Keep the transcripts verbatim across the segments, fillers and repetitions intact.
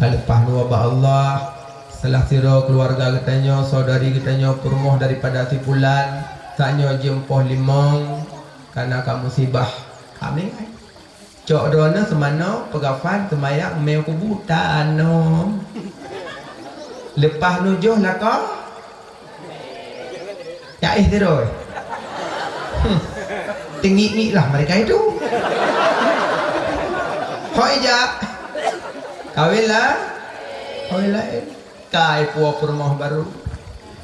Ka leupah dua bak Allah, salah sidroe keuluwarga geutanyoe, saudari geutanyoe peurumoh daripada si Pulan, tanyoe jeuem poh limong, kana ka musibah. Ka meninggai. Cok droeneuh seumanoe, peugafan, seumayang, mé kubu, tanoh. Leupah nujoh lakoe, ya, eh, sidroe. Hmm. Teungik-ngik lah mereka itu. Hoi jak. Kawin lah. Kawin laén. Kai puwoe peurumoh baru.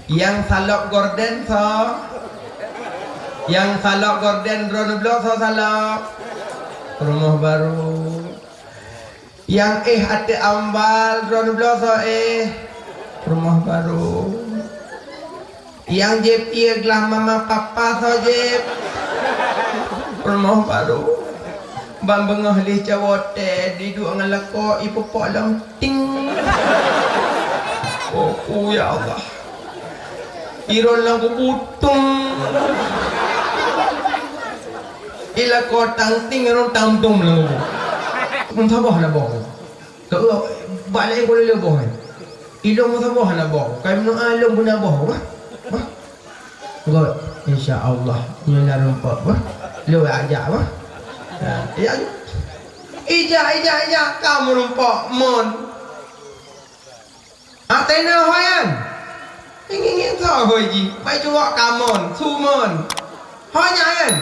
Nyang salok gorden soe? Nyang salok gorden droeneuh bloe soe salok? Peurumoh baru. Nyang éh ateueh ambal droeneuh bloe soe éh? Peurumoh baru. Nyang jieb ié glah mama papa soe jieb? Peurumoh baru. Ban beungoh lé cawoe teh diduek ngon lakoe ipeupok lom ting. Oh, oh, ya Allah. Iron lam kubu tung. Ilakoe tang ting, iron tang tung lam kubu. Meusaboh na boh. Keu bak laén keu lheueh boh. Ilong meusaboh na boh. Kai meunoe lôn beuna boh. Bah. Bah. Ngot, insya Allah, nyoe na rumpok, bah. Lôn ajak, bah. Ha, ya. Ijak, ijak, ijak, ka meurumpok, mon. Atena hoi an. Ingin-ingin soe hoi jih. Bai cuwak ka mon, su mon. Hoi nyan an.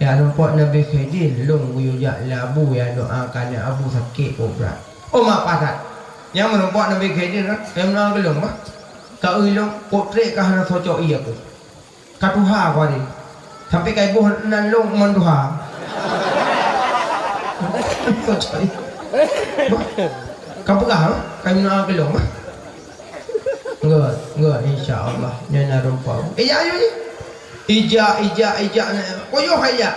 Ya rumpok Nabi Khidir, lôn geuyue jak lé Abu ya doa keu aneuk Abu sakét kobra. Oh, mak patat. Nyang meurumpok Nabi Khidir, nyang meunan geulong, bah. Ka ulôn, potrek ka hana soe cok ié aku. Ka tuha aku hari. Sampai ka iboh nan lôn mon tuha. Soe cok ié. Bah, ka peugah, bah. Ka meunan geulong, bah. Ngot, ngot, insya Allah. Nyan na rumpok. Eh, ya, ayo, ayo. Ijak, ijak, ijak. Koyoh ijak.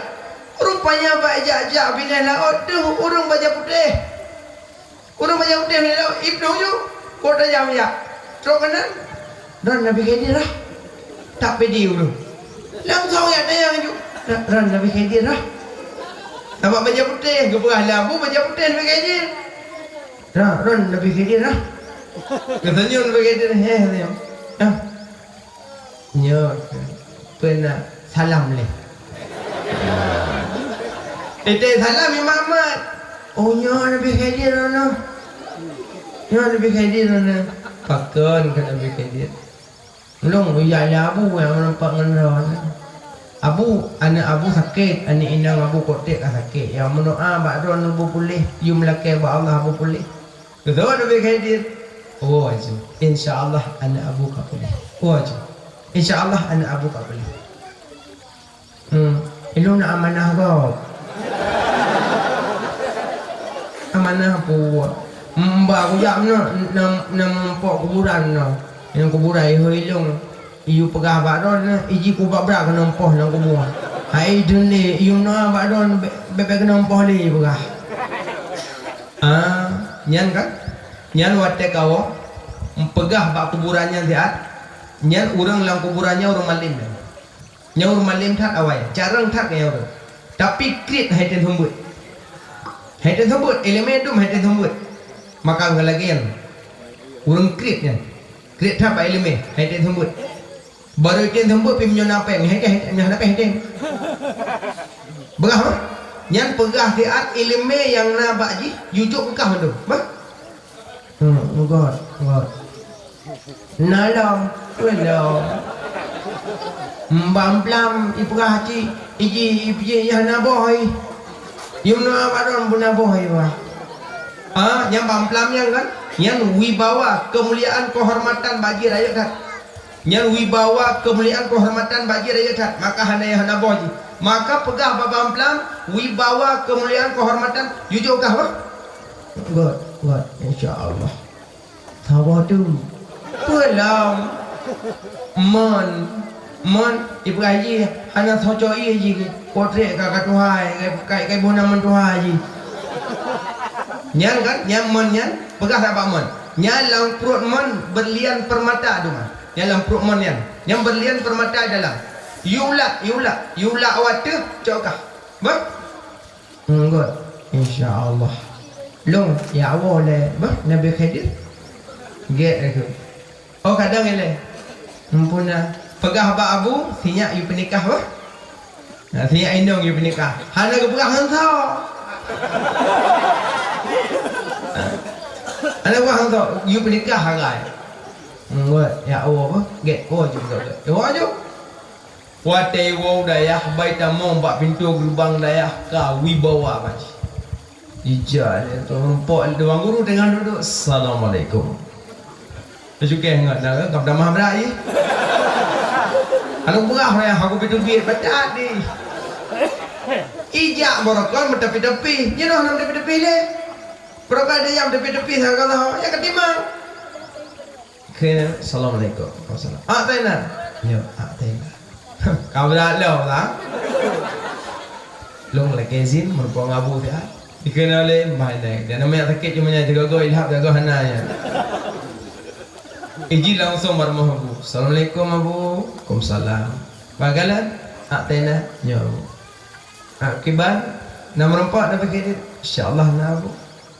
Rupanya bak ijak-ijak binéh laôt deuh ureuëng bajée putéh. Ureuëng bajée putéh binéh laôt, Ibnu Yu, kota jam ijak. Trok keunan, "Ron Nabi Khidir lah." Tak pede ureuëng. Langsung ijak tanyong ju, "Ron, ron Nabi Khidir lah." Sabab bajée putéh, geupeugah lam bu bajée putéh Nabi Khidir. "Ron, ron Nabi Khidir lah." Geutanyong Nabi Khidir, "Heh," katanyong. "Ah." Nyoe, peue na salam lé. Teuntèe salam Imam Ahmad. Oh, nyoe Nabi Khidir nyoe. Nyoe Nabi Khidir nyoe. Pakon keu Nabi Khidir? Lôn ijak lé Abu nyang meureumpok ngon droeneuh. Abu, aneuk Abu sakét, aneuk inong Abu kotek ka sakét. Nyang meudoa bak droeneuh beupuléh, yum lakèe bak Allah beupuléh. Beutôi Nabi Khidir. Oh, aju. Insya Allah aneuk Abu ka puléh. Oh, aju. Insya Allah aneuk Abu ka puléh. Hmm. Ilôn na amanah gob. Amanah peue? Mbak kujak meunoe, na, na meurumpok kuburan meunoe. Nyang kuburan ihôi ilôn. Iyue peugah bak droeneuh, iji kubra-bra keunoe poh lam kubu. Hai dun lé, iyue meunoe bak droeneuh, bèk, bèk keunoe poh lé peugah. Ah, nyan kan? Nyan watèe kawoe meupeugah bak kuburan nyan siat, nyan ureueng lam kuburan nyan ureueng malém nyan. Nyan ureueng malém that awai, carông that ngon ureueng. Tapi kriet hai teuntèe seumeubeuet. Hai teuntèe seumeubeuet, ileumèe dum hai teuntèe seumeubeuet. Maka ngon lagèe nyan, ureueng kriet nyan. Kriet that bak ileumèe, hai teuntèe seumeubeuet. Barô item seumeubeuet pih meunyoe na pèng, hai teuntèe, meunyoe hana pèng, hai teuntèe. Beurah, bah? Nyan peugah siat ileumèe nyang na bak jih, yue jok keu kah mandum, bah? Hmm, gèt, gèt. Na lom, peue lom. Mbam-blam ipeugah cit, iji, iji nyang na boh ih. Yum na bak droeneuh beuna boh ih, bah. Ah, nyang bam-blam nyan kan? Nyan wibawa, keumuliaan, keuhormatan bak jih rayeuk that. Nyan wibawa, keumuliaan, keuhormatan bak jih rayeuk that, maka hana nyang hana boh jih. Maka peugah bak bam-blam, wibawa, keumuliaan, keuhormatan, yue jok kah, bah? Gèt, gèt, insya Allah. Saboh tu. Peue lom? Mon, mon, ipeugah jih, hana soe cok ié jih, potrek ka, ka tuha, ka, ka, ka iboh nan mon tuha jih. Nyan kan, nyan mon nyan, peugah that bak mon. Nyan lam pruet mon berlian permata tu mah. Nyan lam pruet mon nyan. Nyan berlian permata dalam. Yue ulak, yue ulak, yue ulak u ateueh, cok kah. Bah? Enggak, insya Allah. Lôn ya Allah lé bah Nabi Khidir. Gét aku. Oh kadang ilée. Mumpuna peugah bak Abu, sinyak yue peunikah bah. Nah, sinyak inong yue peunikah. Hana geupeugah hansa. Hana geupeugah hansa, yue peunikah hagai. Ngot ya Allah bah, gét ko ju gét. Ko ju. Watée woe dayah bai tamong bak pintoe geubang dayah ka wibawa maji. Ija lé tu rumpok dewan guru tengah duduk. Assalamualaikum. Cukai ngat dah ka damah berai. Alu berah dayah aku pintoe biet batat di. Ijak borokon meutepi-tepi. Nyoe hana meutepi-tepi lé. Berapa ada yang tepi-tepi salah ya ketimang. Kena, "Assalamualaikum." Waalaikumsalam. "Ak Taina." "Nyo, Ak Taina." Ka beulat lom lah. Lôn lakée izin meureumpok ngon Abu dah. Dikeuna lé mbah nai. Dan nama yang sakit cuma nyan jaga go ilham jaga hana ya. Izin langsung bak rumoh Abu. "Assalamualaikum Abu." "Waalaikumsalam." "Bagalan?" "Ak Taina." "Nyo." "Akiban na meureumpok na bagi?" "Insya Allah na Abu."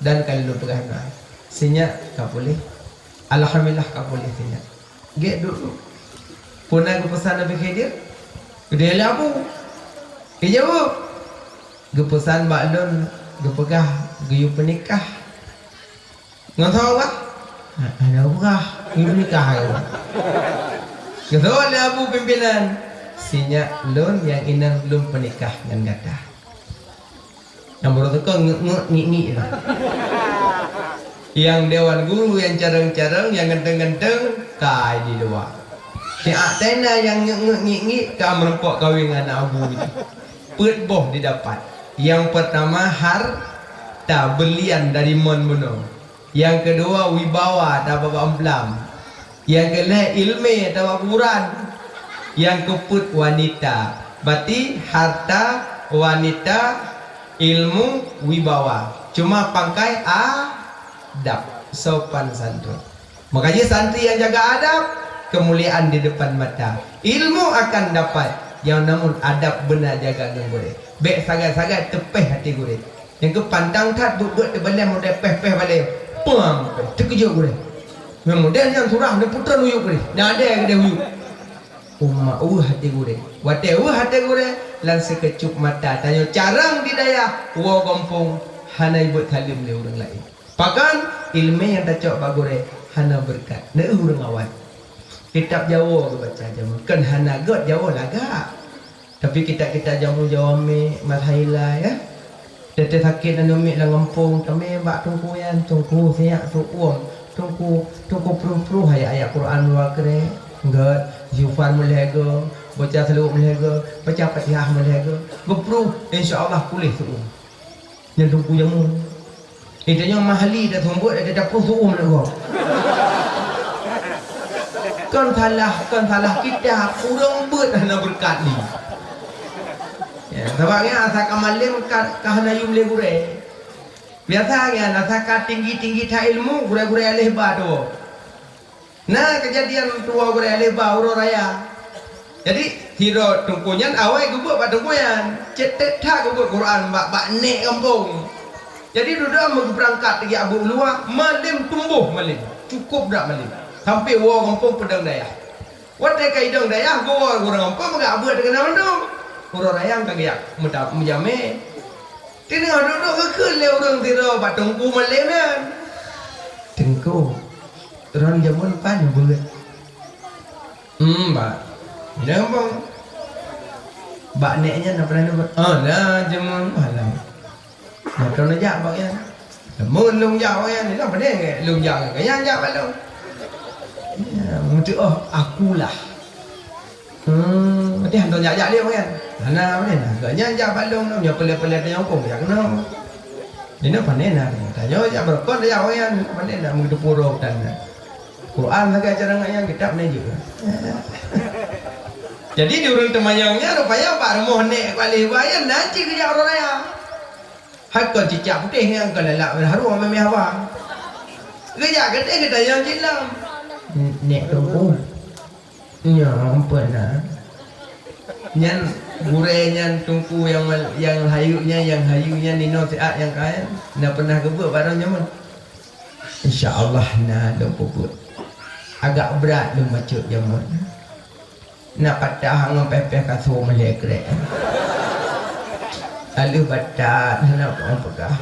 Dan kali lôn peugah na. Sinyak ka puléh. Alhamdulillah ka puléh sinyak. Gét duek-duek. Peue na geupeusan Nabi Khidir? Geudeh lé Abu. Geujaweueb. Geupeusan bak lôn, geupeugah geuyue peunikah. Ngon soe bah? Hana peugah, geuyue peunikah. Geuseuôt lé Abu pimpinan. Sinyak lôn nyang inong lôn peunikah ngon gata. Nyang baroe teuka ngeuk-ngeuk ngiek-ngiek lah. Nyang dewan guru nyang carong-carong, nyang ganteng-ganteng kai di luwa. Si Ak Taina nyang ngeuk-ngeuk ngiek-ngiek ka meureumpok kawin ngon anak Abu jih. Peuet boh didapat. Nyang peurtama harta beulian dari mon bunoe. Nyang keudua wibawa atawa bak amplam. Nyang keulhée iéleumé atawa kuburan. Nyang keupeuet wanita. Berarti harta, wanita, ilmu, wibawa. Cuma pangkai adab, sopan santun. Makanya santri yang jaga adab, kemuliaan di depan mata. Ilmu akan dapat, yang namun adab beuna jaga ngon gurée. Bék sagai-sagai teupéh até gurée. Nyang keu pantang that buet-buet teubaleh model péh-péh baleh. Puang péh, teukeujot gurée. Nyang model nyan surah neuputrön uyuek gurée. Nadée geude uyuek. Umat weueh até gurée. Watée weueh até gurée, lam sikeucup mata tanyoe carong di dayah, woe gampông, hana ibuet saleuem lé ureuëng laén. Pakon iéleumé nyang tacok bak gurée hana beureukat. Neueu ureuëng awai. Kitab Jawoe geubaca jameun, kon hana gét Jawoe lagak. Tapi kitab-kitab jameun Jawoe mé, Malhaila ya. Teuntée sakét aneuk miet lam gampông, tamé bak teungku nyan, teungku siyak seuuem, teungku, teungku pruh-pruh ayat-ayat Quran luwa keurée, gét, Zufar meulhée goe, baca seulaweuet meulhée goe, baca Fatihah meulhée goe, geupruh, insya Allah puléh seuuem. Nyan teungku jameun. Eh, tanyoe mahli dak seumeubeuet dak tapeusuum dak gob. Kon salah, kon salah kitab, ureuëng beuet hana beureukat ni. Ya, sabab nyan asai ka malem ka, ka hana yum lé gurée. Biasa nyan asai ka tinggi-tinggi that ilmu, gurée-gurée aléh ba tuwoe. Na keujadian tuwoe gurée aléh ba uroe raya. Jadi, sidroe teungku nyan awai geubeuet bak teungku nyan. Cit that geubeuet Quran bak, bak nék gampông. Jadi, dudoe meugeubeurangkat teujak beuet u luwa, malem tumboh malem. Cukôp that malem. Sampoe woe gampông peudong dayah. Watée ka idong dayah, geuwoe ureuëng gampông peugah beuet teukeuna mandum. Uroe raya ka geujak meuta-, meujamé. Teungoh duek-duek geukheun lé ureuëng sidroe bak teungku malem nyan. Teungku, droen jameun pan beuet. Hmm, bak. Nyoe bang. Bak nék nyan na pernah beuet. Oh, na jameun malam. Maka neujak bak nyan. Jameun lôn jak bak nyan, na pernah lôn jak nyan. Nyan jak bak lôn. Ya, meutuoh akulah. Hmm, berarti hantom jak-jak lé, kan? Hana, mana na? Gobnyan jak bak lôn, nyoe peulée-peulée tanyong kong jak keunoe. Inoe pane na? Tanyoe jak beurukon jak, kan? Pane na meuteupue uroe tan na? Quran sagai cara ngon nyang kitab na jeuet. Jadi di ureuëng teumanyong nyan rupanya bak rumoh nék Kuala Liba nyan na cit geujak uroe raya. Hai kon cicak putéh nyan kon lalak meuharu meumiah hawa. Geujak geutéh geutanyong cit lom. Nék Teungku. Nyoe ampôn na. Nyan gurée nyan teungku nyang mal-, nyang hayeu nyan, nyang hayeu nyan inoe siat nyang kaya. Na pernah geubeuet bak droe nyoe? Insya Allah na lôn peubuet. Agak brat lôn bacut jameun. Na patah ngon péh-péh kasô meulée krek. Aleuh batat hana peugah.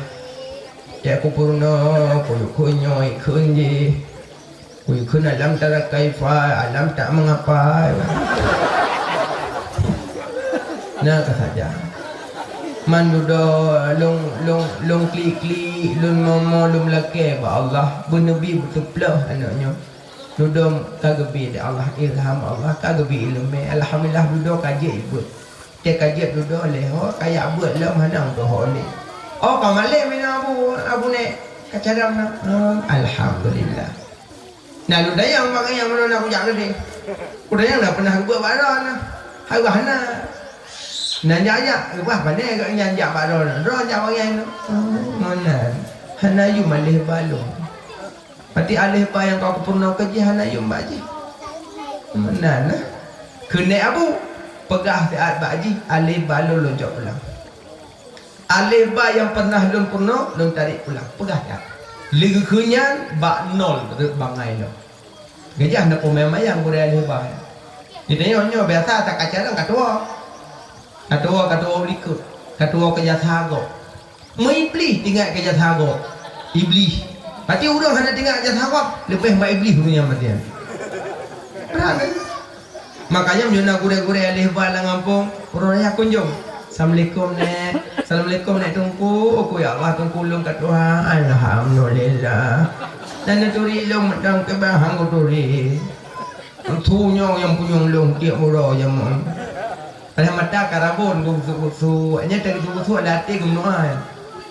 Cek kupeurunoe, kuyue kheun nyoe, kheun jih. Kuyue kheun alam tara kaifa, alam tak mengapa. Na ka saja. Man dudoe lôn, lôn, lôn klik-klik, lôn momo, lôn lakée bak Allah, beuneubri beuteuploh aneuk nyoe. Dudoe ka geubri lé Allah, ilham Allah, ka geubri ileumé. Alhamdulillah, dudoe ka jeuet ibeuet. Teuka jeuet dudoe lé ho, ka jak beuet lom hana meudoho lé. Oh, ka malém inoe Abu, Abu Nek, ka cadang na. Hmm, alhamdulillah. Na lôn dayang bak nyang meunyoe na kujak keudeh. Kudayang na pernah geubeuet bak droe na. Hai bah na. Na jak-jak, bah pandai geuh nyan jak bak droe na. Droe jak bak nyang na. Hmm, meunan. Hana yum aléh ba lôn. Pati aléh ba nyang ka kupeurunoe keu jih hana yum bak jih. Meunan nah. Keuneuk Abu, peugah siat bak jih, aléh ba lôn lôn cok pulang. Aléh ba nyang pernah lôn peurunoe, lôn tarek pulang. Peugah siat. Lé geukheun nyan bak nol rot bangai lom. Geujak na peumé mayang gurée aléh ba. Di tanyoe nyoe biasa that ka carông ka tuwoe. Ka tuwoe, ka tuwoe u likot. Ka tuwoe keu jasa gob. Meu Iblih teuingat keu jasa gob. Iblih. Pati ureuëng hana teuingat jasa gob, leubeh bak Iblih ureuëng nyang meuteuen. Paham kan? Makanya meunyoe na gurée-gurée aléh ba lam gampông, uroe raya kunjong. Assalamualaikum, Nek. Assalamualaikum, Nek Teungku. Ku ya Allah, Teungku lôn ka tuha. Alhamdulillah. Dan neuturi lôn mantong keubah han kuturi. Su nyoe nyang punyueng lôn tiep uroe jameun. Padahai mata ka rabon geugusu-gusu. Nyan teugusu-gusu lam até geumeunoe.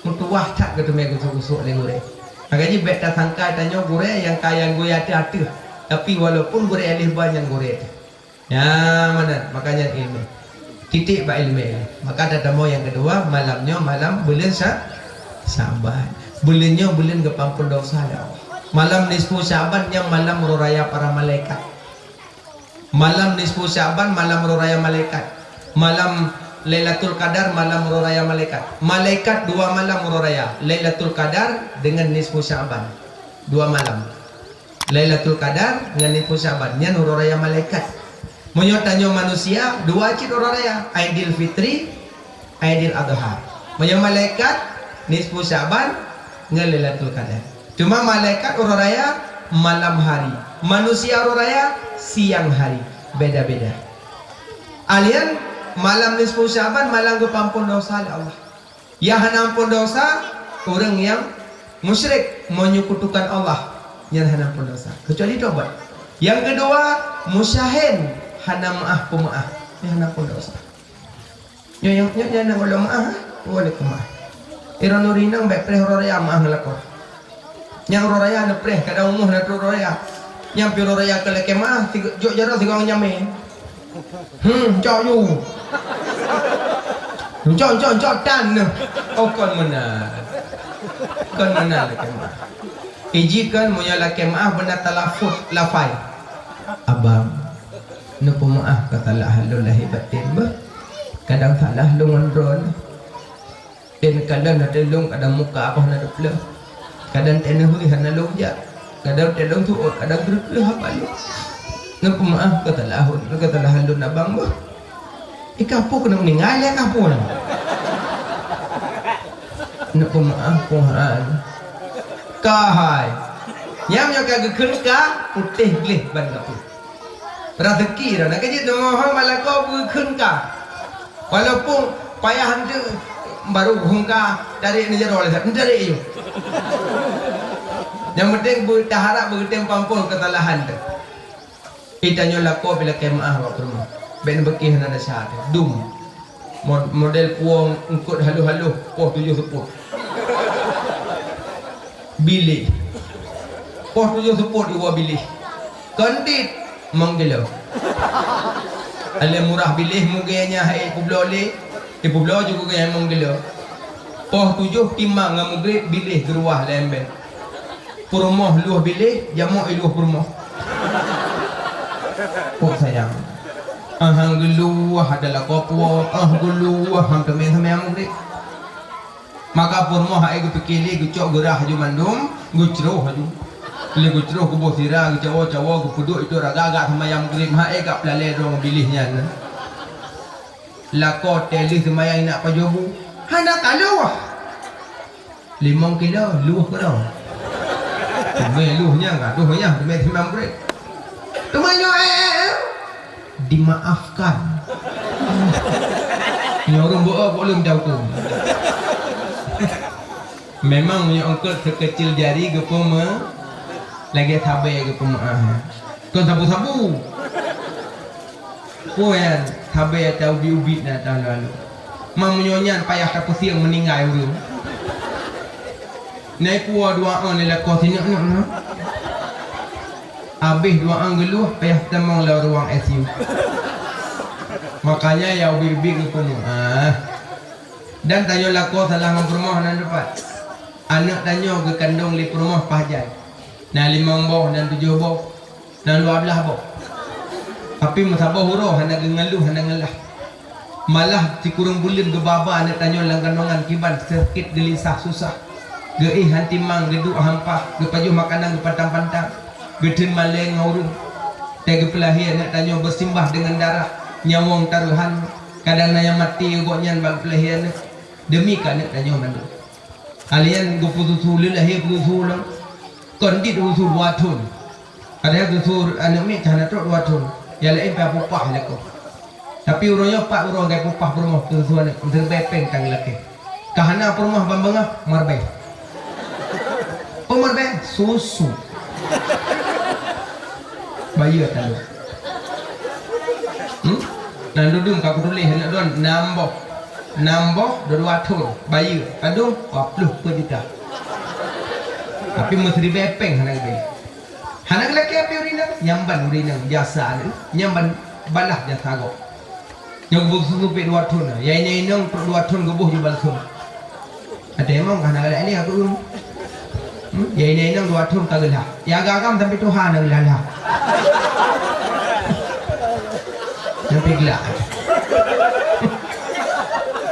Meutuwah that geuteumé gusu-gusu lé gurée. Maka jih bék tasangka tanyoe gurée nyang ka nyang gurée ateueh-ateueh. Tapi walaupun gurée aléh ba nyan gurée teuh. Nyan meunan, makanya ilmu. Titik bak ilmu. Maka tatamong nyang keudua, malam nyoe malam buleuen sa-, Syaban. Buleuen nyoe buleuen geupeuampon desya lé Allah. Malam nisfu Syaban nyan malam uroe raya para malaikat. Malam nisfu Syaban, malam uroe raya malaikat. Malam Lailatul Qadar, malam uroe raya malaikat. Malaikat dua malam uroe raya, Lailatul Qadar dengan nisfu Syaban. Dua malam. Lailatul Qadar ngon nisfu Syaban. Nyan uroe raya malaikat. Meunyoe tanyoe manusia, dua cit uroe raya, Aidil Fitri, Aidil Adha. Meunyoe malaikat, nisfu Syaban ngon Lailatul Qadar. Cuma malaikat uroe raya malam hari, manusia uroe raya siang hari. Beda-beda. Alien malam nisfu Syaban malam geupeuampon desya lé Allah. Nyang hana ampon desya, ureuëng nyang musyrik, menyekutukan Allah, nyan hana ampon desya. Kecuali tobat. Nyang keudua, musyahin, hana meuáh peumeuáh, nyan hana ampon desya. Nyoe nyang, nyoe nyang na ulôn meuáh, eh? Ulôn keu meuáh. Ira nuri nang bék preh uroe raya meuáh ngon lakoe. Nyang uroe raya neupreh, kadang umoh na troh uroe raya. Nyang pi uroe raya keu lakée meuáh, sigo-, jok jaroe sigoe nyamé. Hmm, cok yu. Cok, cok, cok tan neuh. Oh, kon meunan. Kon meunan lakée meuáh. Iji kan meunyoe lakée meuáh beuna talafut lafai. Abang, neupeumeuáh keu salah lôn lahé batén beuh. Kadang salah lôn ngon droeneuh. Dan kadang na teulông, kadang muka abah na teupleuh. Kadang teuneuk hui hana lông jak. Kadang teulông tuot, kadang kreueh-kreueh haba lông. Neupeumeuáh keu salah lôn, keu salah lôn abang beuh. Ikah peue keuneuk meuninggai lé kah peue nyoe? Neupeumeuáh Tuhan. Ka hai. Nyang nyoe ka geukheun ka putéh gleh ban kapeue. Raseuki dah. Nak keujiet deungoe hom bak lakoe beukheun ka. Walaupun payah hantu baru hong ka dari neujaro lé, dari yue. Yang penting beutaharap beuteumpang pun kesalahan tu. Ita nyoe lakoe bila kemah bak peurumoh. Bék neubeuki hana desya tu. Dum. Mo-, model puwoe eungkot halôh-halôh, poh tujoh seupôt. Biléh. Poh tujoh seupôt iwoe biléh. Kon dit, mong gilo. Alé murah biléh mugée nyan hai ipubloe lé, ipubloe ju gugée mong gilo. Poh tujoh timang ngon mugrib biléh geuruwah lé embée. Peurumoh luwah biléh, jamok i luwah peurumoh. Pok sayang. Ah, han geuluwah ada lakoe puwoe, ah, geuluwah han teumé seumayang maghrib. Maka peurumoh hai geupike lé, geucok geurah laju mandum, geucroh laju. Lé geucroh geuboh sira, geucawoe-cawoe, geupeuduek itu raga-raga seumayang maghrib, hai ka peulalé droe biléh nyan. Lakoe teuh lheueh seumayang inak pajoh bu. Hana ka lheueh. Limong kilo, lheueh keudroe. Teumé lheueh nyang ka, lheueh nyang, teumé simam brek. Teuma nyoe, eh, eh, eh. Dimaafkan. Nyoe ureueng beu-, eh, kok lom teuhuköm. Memang meunyoe eungkôt sekeucil jari geupeume-, lagèe sabé geupeumeu'ah. Kon sabu-sabu. Peue nyan, sabé ata ubit-ubit na ata alu-alu. Ma meunyoe nyan payah tapeusieng meuninggai ureueng. Nai kuwoe dua an lé lakoe sineuk-neuk na. Abéh dua an geuluh payah tamong lam ruang I C U. Makanya ya ubit-ubit ngon peurumoh. Ah. Dan tanyoe lakoe salah ngon peurumoh nan teupat. Aneuk tanyoe geukandong lé peurumoh paih jai. Na limong boh, na tujoh boh, na dua blaih boh. Tapi meusaboh uroe hana geungeuluh, hana ngeulah. Malah sikureueng buleuen geubaba aneuk tanyoe lam kandongan kiban sakét geulisah susah. Geuéh han timang, geuduek hampa, geupajoh makanan geupantang-pantang, geutheun malée ngon ureueng. Teuh geupeulahé aneuk tanyoe beusimbah deungon darah, nyawöng tareuhan. Kadang na nyang maté gobnyan bak geupeulahé aneuk. Demi keu aneuk tanyoe mandum. Alèh nyan geupeususu lé lahé peususu lom. Kon dit peususu dua thon. Ada peususu aneuk miet ka hana trok dua thon. Nyang laén payah peupah lakoe. Tapi uroe nyoe pat uroe gaya peupah peurumoh peususu aneuk, meusiribèe pèng tan geulakèe. Ka hana peurumoh ban beungoh, meuribèe. Peue meuribèe? Susu. Bayeue taloe. Hmm? Nan dudum ka kutuléh aneuk droen nam boh. Nam boh dua-dua thon. Bayeue padum dua ploh peuet juta. Tapi meusiribèe pèng hana geubri. Hana geulakèe pih ureueng inong, nyan ban ureueng inong jasa lé, nyan ban balah jasa gob. Nyang geuboh susu pih dua thon, ya inong-inong trok dua thon geuboh ju balsem. Ada emang ka hana galak lé aku. Hmm? Ya inong-inong dua thon ka geulah. Ya agam-agam sampai tuha hana geulah-lah. Sampai gelak.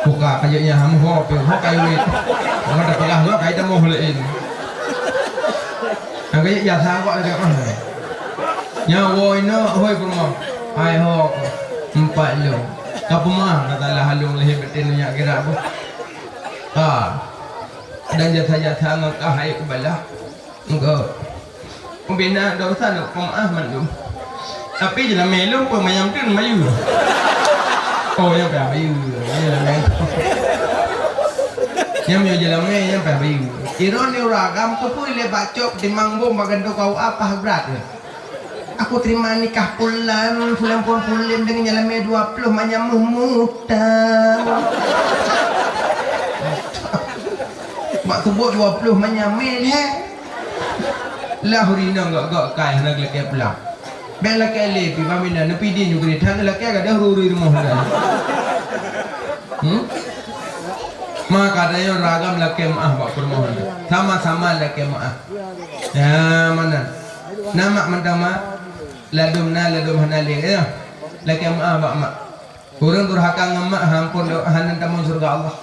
Buka kajak nya hamu ho pe ho kayu ni. Orang dah pelah lo kai temu lain. Angkai ya sanggup lagi mah. Nyawa ina hoi puma. Hai ho. Empat lo. Ka puma kata lah halung leh betin nyak kira apa. Ha. Dan jasa-jasa ngakah hai kubalah. Engkau. Ubena dosa nak pemaaf mandum. Tapi jeulama lôn pun manyam tu bayu. Oh, nyang payah bayu. Jeulama. Nyang meunyoe jeulama nyang payah bayu. Iron ni uragam tu pun le bacok timang bom bagan tu kau apa berat ni. Aku terima nikah pulan, pulan pun pulan dengan jeulama dua puluh manyam muta. Bak tubok dua puluh manyam mil he. Lah ureueng inong gok-gok kai hana geulakèe pulang. Bèk lakèe lé pih bak mina neupi di nyoe geude that lakèe gadôh ruri rumoh dah. Hmm? Maka tanyoe ragam lakèe meu'ah bak peurumoh. Sama-sama lakèe meu'ah. Ya, mana? Na mak mantong mak? Ladôm na, ladôm hana lé ya. Lakèe meu'ah bak mak. Ureueng durhaka ngon mak ha ampôn hana tamong syeuruga Allah.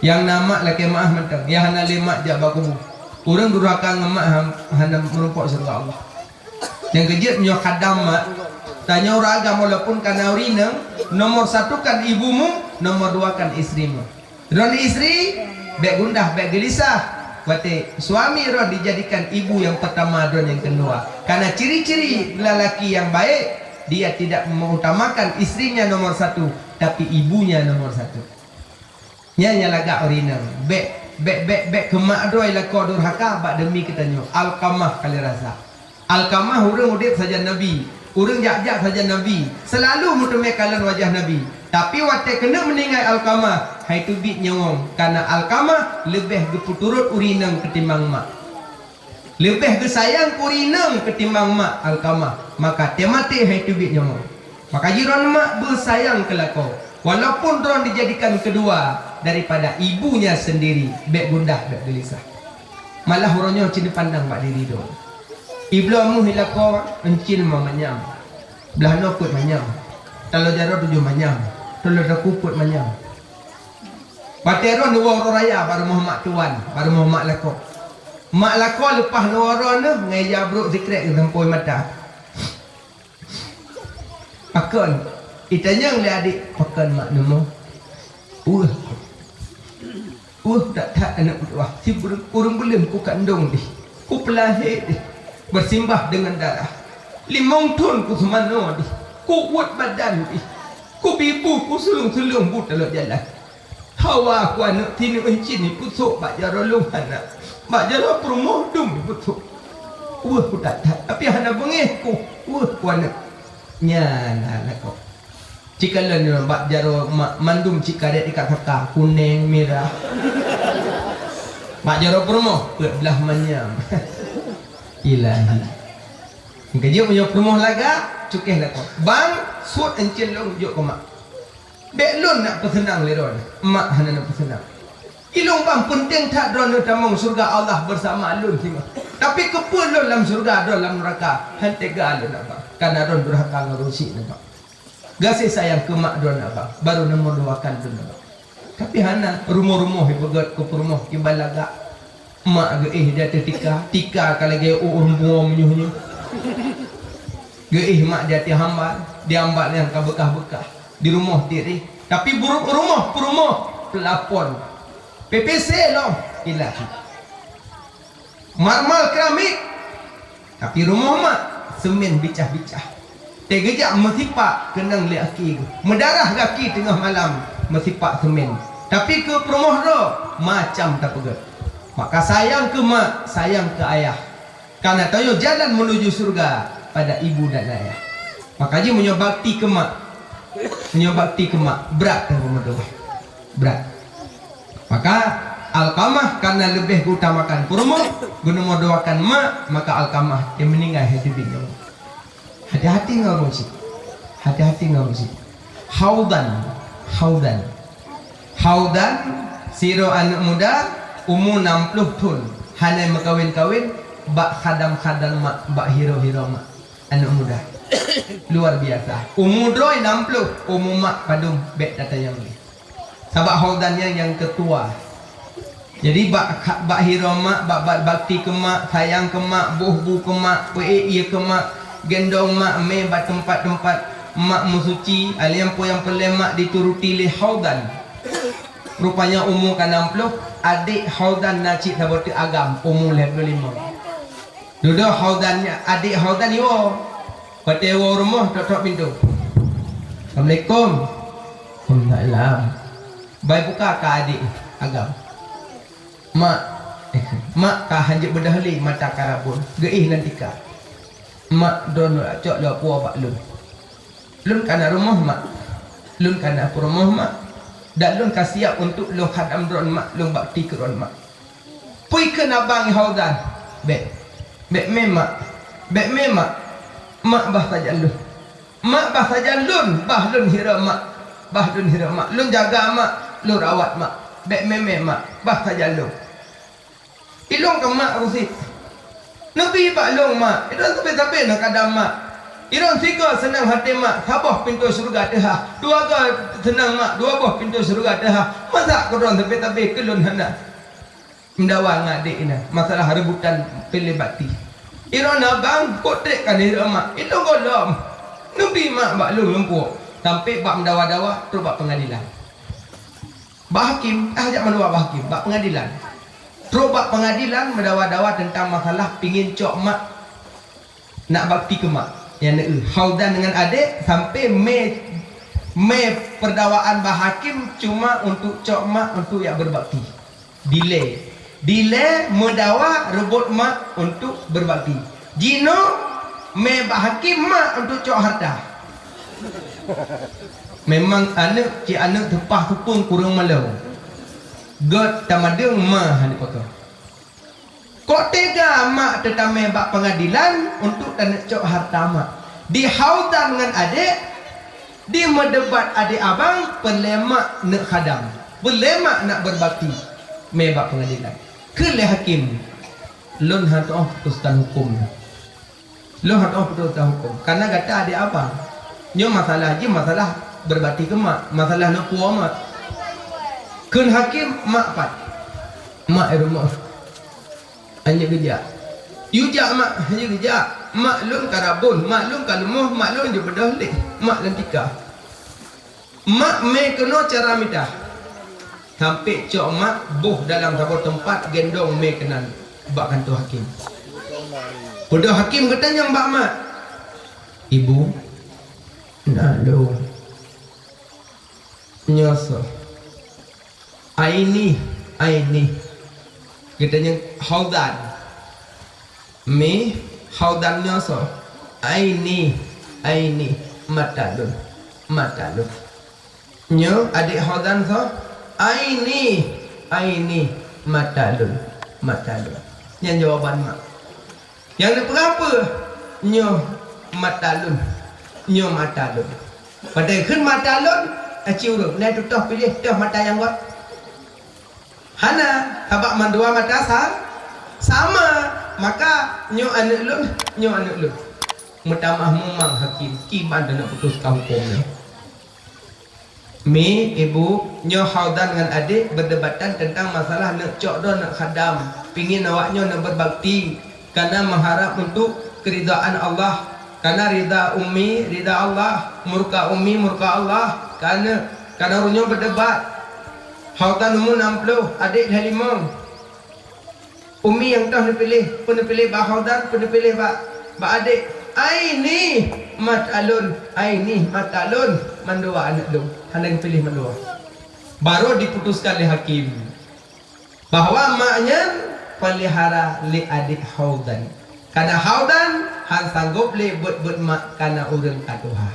Nyang na mak lakèe meu'ah mantong, nyang hana lé mak jak bak kubu. Ureueng durhaka ngon mak ha, hana meurumpok syeuruga Allah. Nyang keujeuet meunyoe khadam mak, tanyoe ureueng agam walaupun kana ureueng inong, nomor satu kan ibumu, nomor dua kan istrimu. Droen istri, bèk gundah, bèk geulisah. Watèe suami droen dijadikan ibu nyang pertama, droen nyang keudua. Karena ciri-ciri lelaki yang baik, dia tidak mengutamakan istrinya nomor satu, tapi ibunya nomor satu. Nyan nyang lagak ureueng inong. Bèk, bèk, bèk, bèk keu mak droe lakoe durhaka bak demi geutanyoe. Alkamah kali rasa. Alkamah ureueng udép sajan Nabi, ureueng jak-jak sajan Nabi, seulalu meuteumé kalon wajah Nabi. Tapi watèe keuneuk meuninggai Alkamah, hai teubiet nyawöng, karena Alkamah leubeh geupeuturot ureueng inong ketimbang mak. Leubeh geusayang keu ureueng inong ketimbang mak Alkamah, maka teumaté hai teubiet nyawöng. Maka jih droen mak beusayang keu lakoe, walaupun droen dijadikan keudua daripada ibunya sendiri, bèk gundah, bèk geulisah. Malah uroe nyoe cit neupandang bak diri droen. Ibloe meuh i lakoe, euncil ma manyam. Blaih noe peuet manyam. Taloe jaroe tujoh manyam, taloe daku peuet manyam. Watèe droe neuwoe uroe raya bak rumoh mak tuan, bak rumoh mak lakoe. Mak lakoe leupah neuwoe droe neuh ngon ija brôk sikrek geusampoe mata. Pakon? Itanyong lé adék, pakon mak neumoe? Weueh. Weueh that-that aneuk meutuwah, si ureueng, ureueng buleuen kukandong dih, kupeulahé dih, beusimbah deungon darah. Limong thon kuseumanoe dih, kuweuet badan dih, kubi bu, kusulông-sulông bu taloe jalan. Hawa ku aneuk, sineuk incin ipeusôk bak jaroe lôn hana, bak jaroe peurumoh dum ipeusôk. Weueh ku that-that, tapi hana beungéh ku, weueh ku aneuk. Nyan na lakoe. Cikalon nyoe bak jaroe mak mandum cit karet ikat saka, kuneng, mirah. Bak jaroe peurumoh, peuet blaih manyam. Ilahi. Keujeuet meunyoe peurumoh lagak, cukéh lakoe. Bang, suet incin lôn jok keu mak. Bèk lôn neuk peuseunang lé droeneuh, mak hana neuk peuseunang. Ilôn bang peunteng that droeneuh tamong syeuruga Allah beusama lôn singoh. Tapi keupeue lôn lam syeuruga droeneuh lam neuraka? Han teuga lôn abang, kareuna droeneuh durhaka ngon ureueng syik nibak. Gaséh sayang keu mak droeneuh abang, barô neumeudua kan droeneuh abang. Tapi hana, rumoh-rumoh ipeugèt keu peurumoh kiban lagak. Mak geuéh di ateueh tika, tika ka lagèe ureueng bumoe meunyoh-nyoh. Geuéh mak di ateueh hambal, di hambal nyang ka beukah-beukah. Di rumoh tiréh, tapi buru-, rumoh peurumoh peulapon. P P C lom, ilahi. Marmal keramik, tapi rumoh mak seumén bicah-bicah. Teugeujak meusipak keunong lé aki geuh. Meudarah gaki teungoh malam meusipak seumén. Tapi keu peurumoh droe macam tapeugèt. Maka sayang keu mak, sayang keu ayah. Kareuna tanyoe jalan menuju syeuruga pada ibu dan ayah. Maka jih meunyoe bakti keu mak, meunyoe bakti keu mak, brat tanyoe meudua. Brat. Maka Alkamah kareuna leubeh geuutamakan peurumoh, geuneumeuduakan mak, maka Alkamah nyang meuninggai hai teubiet nyoe. Hati-hati ngon ureueng syik. Hati-hati ngon ureueng syik. Haudan, Haudan. Haudan, sidroe aneuk muda, umu nam ploh thon, hana meukawen-kawen, bak khadam-khadam mak, bak hiro-hiro mak. Aneuk muda. Luar biasa. Umu droe nam ploh, umu mak padum, bèk tatanyong lé. Sabab Haudan nyan nyang teutua. Jadi bak, bak hiro mak, bak, bak bakti keu mak, sayang keu mak, boh bu keu mak, peuék ié keu mak, gendong mak, mé bak teumpat-teumpat mak meusuci, alèh nyan peue nyang peureulèe mak dituruti lé Haudan. Rupanya umu ka nam ploh, adék Haudan na cit saboh teuk agam, umu lhèe ploh limong. Dudoe Haudan, adék Haudan iwoe. Watèe woe rumoh, tok-tok pintoe. "Assalamualaikum." "Waalaikumsalam." Bai buka ka adék agam. "Mak, eh, mak ka hanjeuet beudôh lé, mata ka rabon." Geuéh lam tika. "Mak, droeneuh cok lôn puwoe bak lôn." "Lôn ka na rumoh, mak. Lôn ka na peurumoh, mak. Dan lôn ka siap untuk lôn khadam droeneuh, mak. Lôn bakti keu droeneuh, mak." Peue kheun abang Haudan? "Bèk. Bèk mé, mak. Bèk mé, mak. Mak bah sajan lôn. Mak bah sajan lôn. Bah lôn hira mak. Bah lôn hira mak. Lôn jaga mak. Lôn rawat mak. Bèk mé, mak. Bah sajan lôn." Ilôn keu mak rusit. "Neubi bak lôn, mak. Ilôn sabe-sabe na khadam mak. Ilôn sigoe seunang até mak, saboh pintoe syeuruga teuhah. Dua goe seunang mak, dua boh pintoe syeuruga teuhah. Masa keu droeneuh sabe-sabe keu lôn hana?" Meudawa ngon adék inan, masalah rebutan piléh bakti. "Ilôn na bang, kok trép ka neuhira mak. Ilôn gohlom. Neubi mak bak lôn lumpoe." Sampai bak meudawa-dawa, trok bak peungadilan. Bak hakim, ah, jak meudawa bak hakim, bak peungadilan. Trok bak peungadilan meudawa-dawa teuntang masalah pingin cok mak, nak bakti keu mak. Nyang neueu, Haudan deungon adék sampai mé, mé peudawaan bak hakim cuma untuk cok mak untuk jak beubakti. Dilèe. Dilèe meudawa reubot mak untuk beubakti. Jinoe mé bak hakim mak untuk cok harta. Memang aneuk cit aneuk teupah teupông kureueng malèe. Gèt tamadeueng ma hana pakon. Kok teuga mak teutamé bak peungadilan untuk taneuk cok harta mak? Di Haudan ngon adék, di meudebat adék abang, peureulèe mak neuk khadam, peureulèe mak nak beubakti. Mé bak peungadilan. Kheun lé hakim, "Lôn hana tu'oh putusan hukôm nyoe. Lôn hana tu'oh putusan hukôm. Kareuna gata adék abang. Nyoe masalah jih, masalah berbakti keu mak, masalah neupuwoe mak. Kheun hakim, mak pat? Mak i rumoh. Anjeuk geujak. Yue jak mak, anjeuk geujak. Mak lôn ka rabon, mak lôn ka leumoh, mak lôn jibeudôh lé. Mak lôn tika. Mak mé keunoe cara mita. Sampoe cok mak boh dalam saboh teumpat, gendong mé keunan bak kantô hakim. Beudôh hakim geutanyong bak mak, "Ibu, na lôn, nyoe soe?" "Aini, aini." Geutanyong, "Haudan." "Mi, Haudan nyoe soe?" "Aini, aini, mata lôn, mata lôn." "Nyoe adék Haudan soe?" "Aini, aini, mata lôn, mata lôn." Nyan jawaban mak. Nyang neupeugah peue? "Nyoe mata lôn, nyoe mata lôn." Padahai kheun mata lôn, aci ureuëng, na tutoh piléh toh mata nyang gét. Hana, sabab mandua mata sa-, sama. Maka, nyoe aneuëk lôn, nyoe aneuëk lôn. Meutamah mumang hakim, kiban dan putus ka huköm nyoe. "Mi, ibu, nyoe Haudan ngon adék beudebatan teuntang masalah neuk cok droe neuk khadam. Pingin awak nyoe neuk beubakti, kana meuharab untuk keuridaan Allah. Kana rida ummi, rida Allah. Murka ummi, murka Allah. Kana, kana ureuëng nyoe beudebat. Haudan umu nam ploh, adék lhée limong." "Ummi nyang toh neupiléh, peue neupiléh bak Haudan, peue neupiléh bak, bak adék?" "Aini mata lôn, aini mata lôn, mandua aneuëk lôn." Hana geupiléh mandua. Baru diputuskan lé hakim bahwa mak nyan peulihara lé adék Haudan. Kana Haudan han sanggob lé beuet-beuet mak, kana ureuëng ka tuha.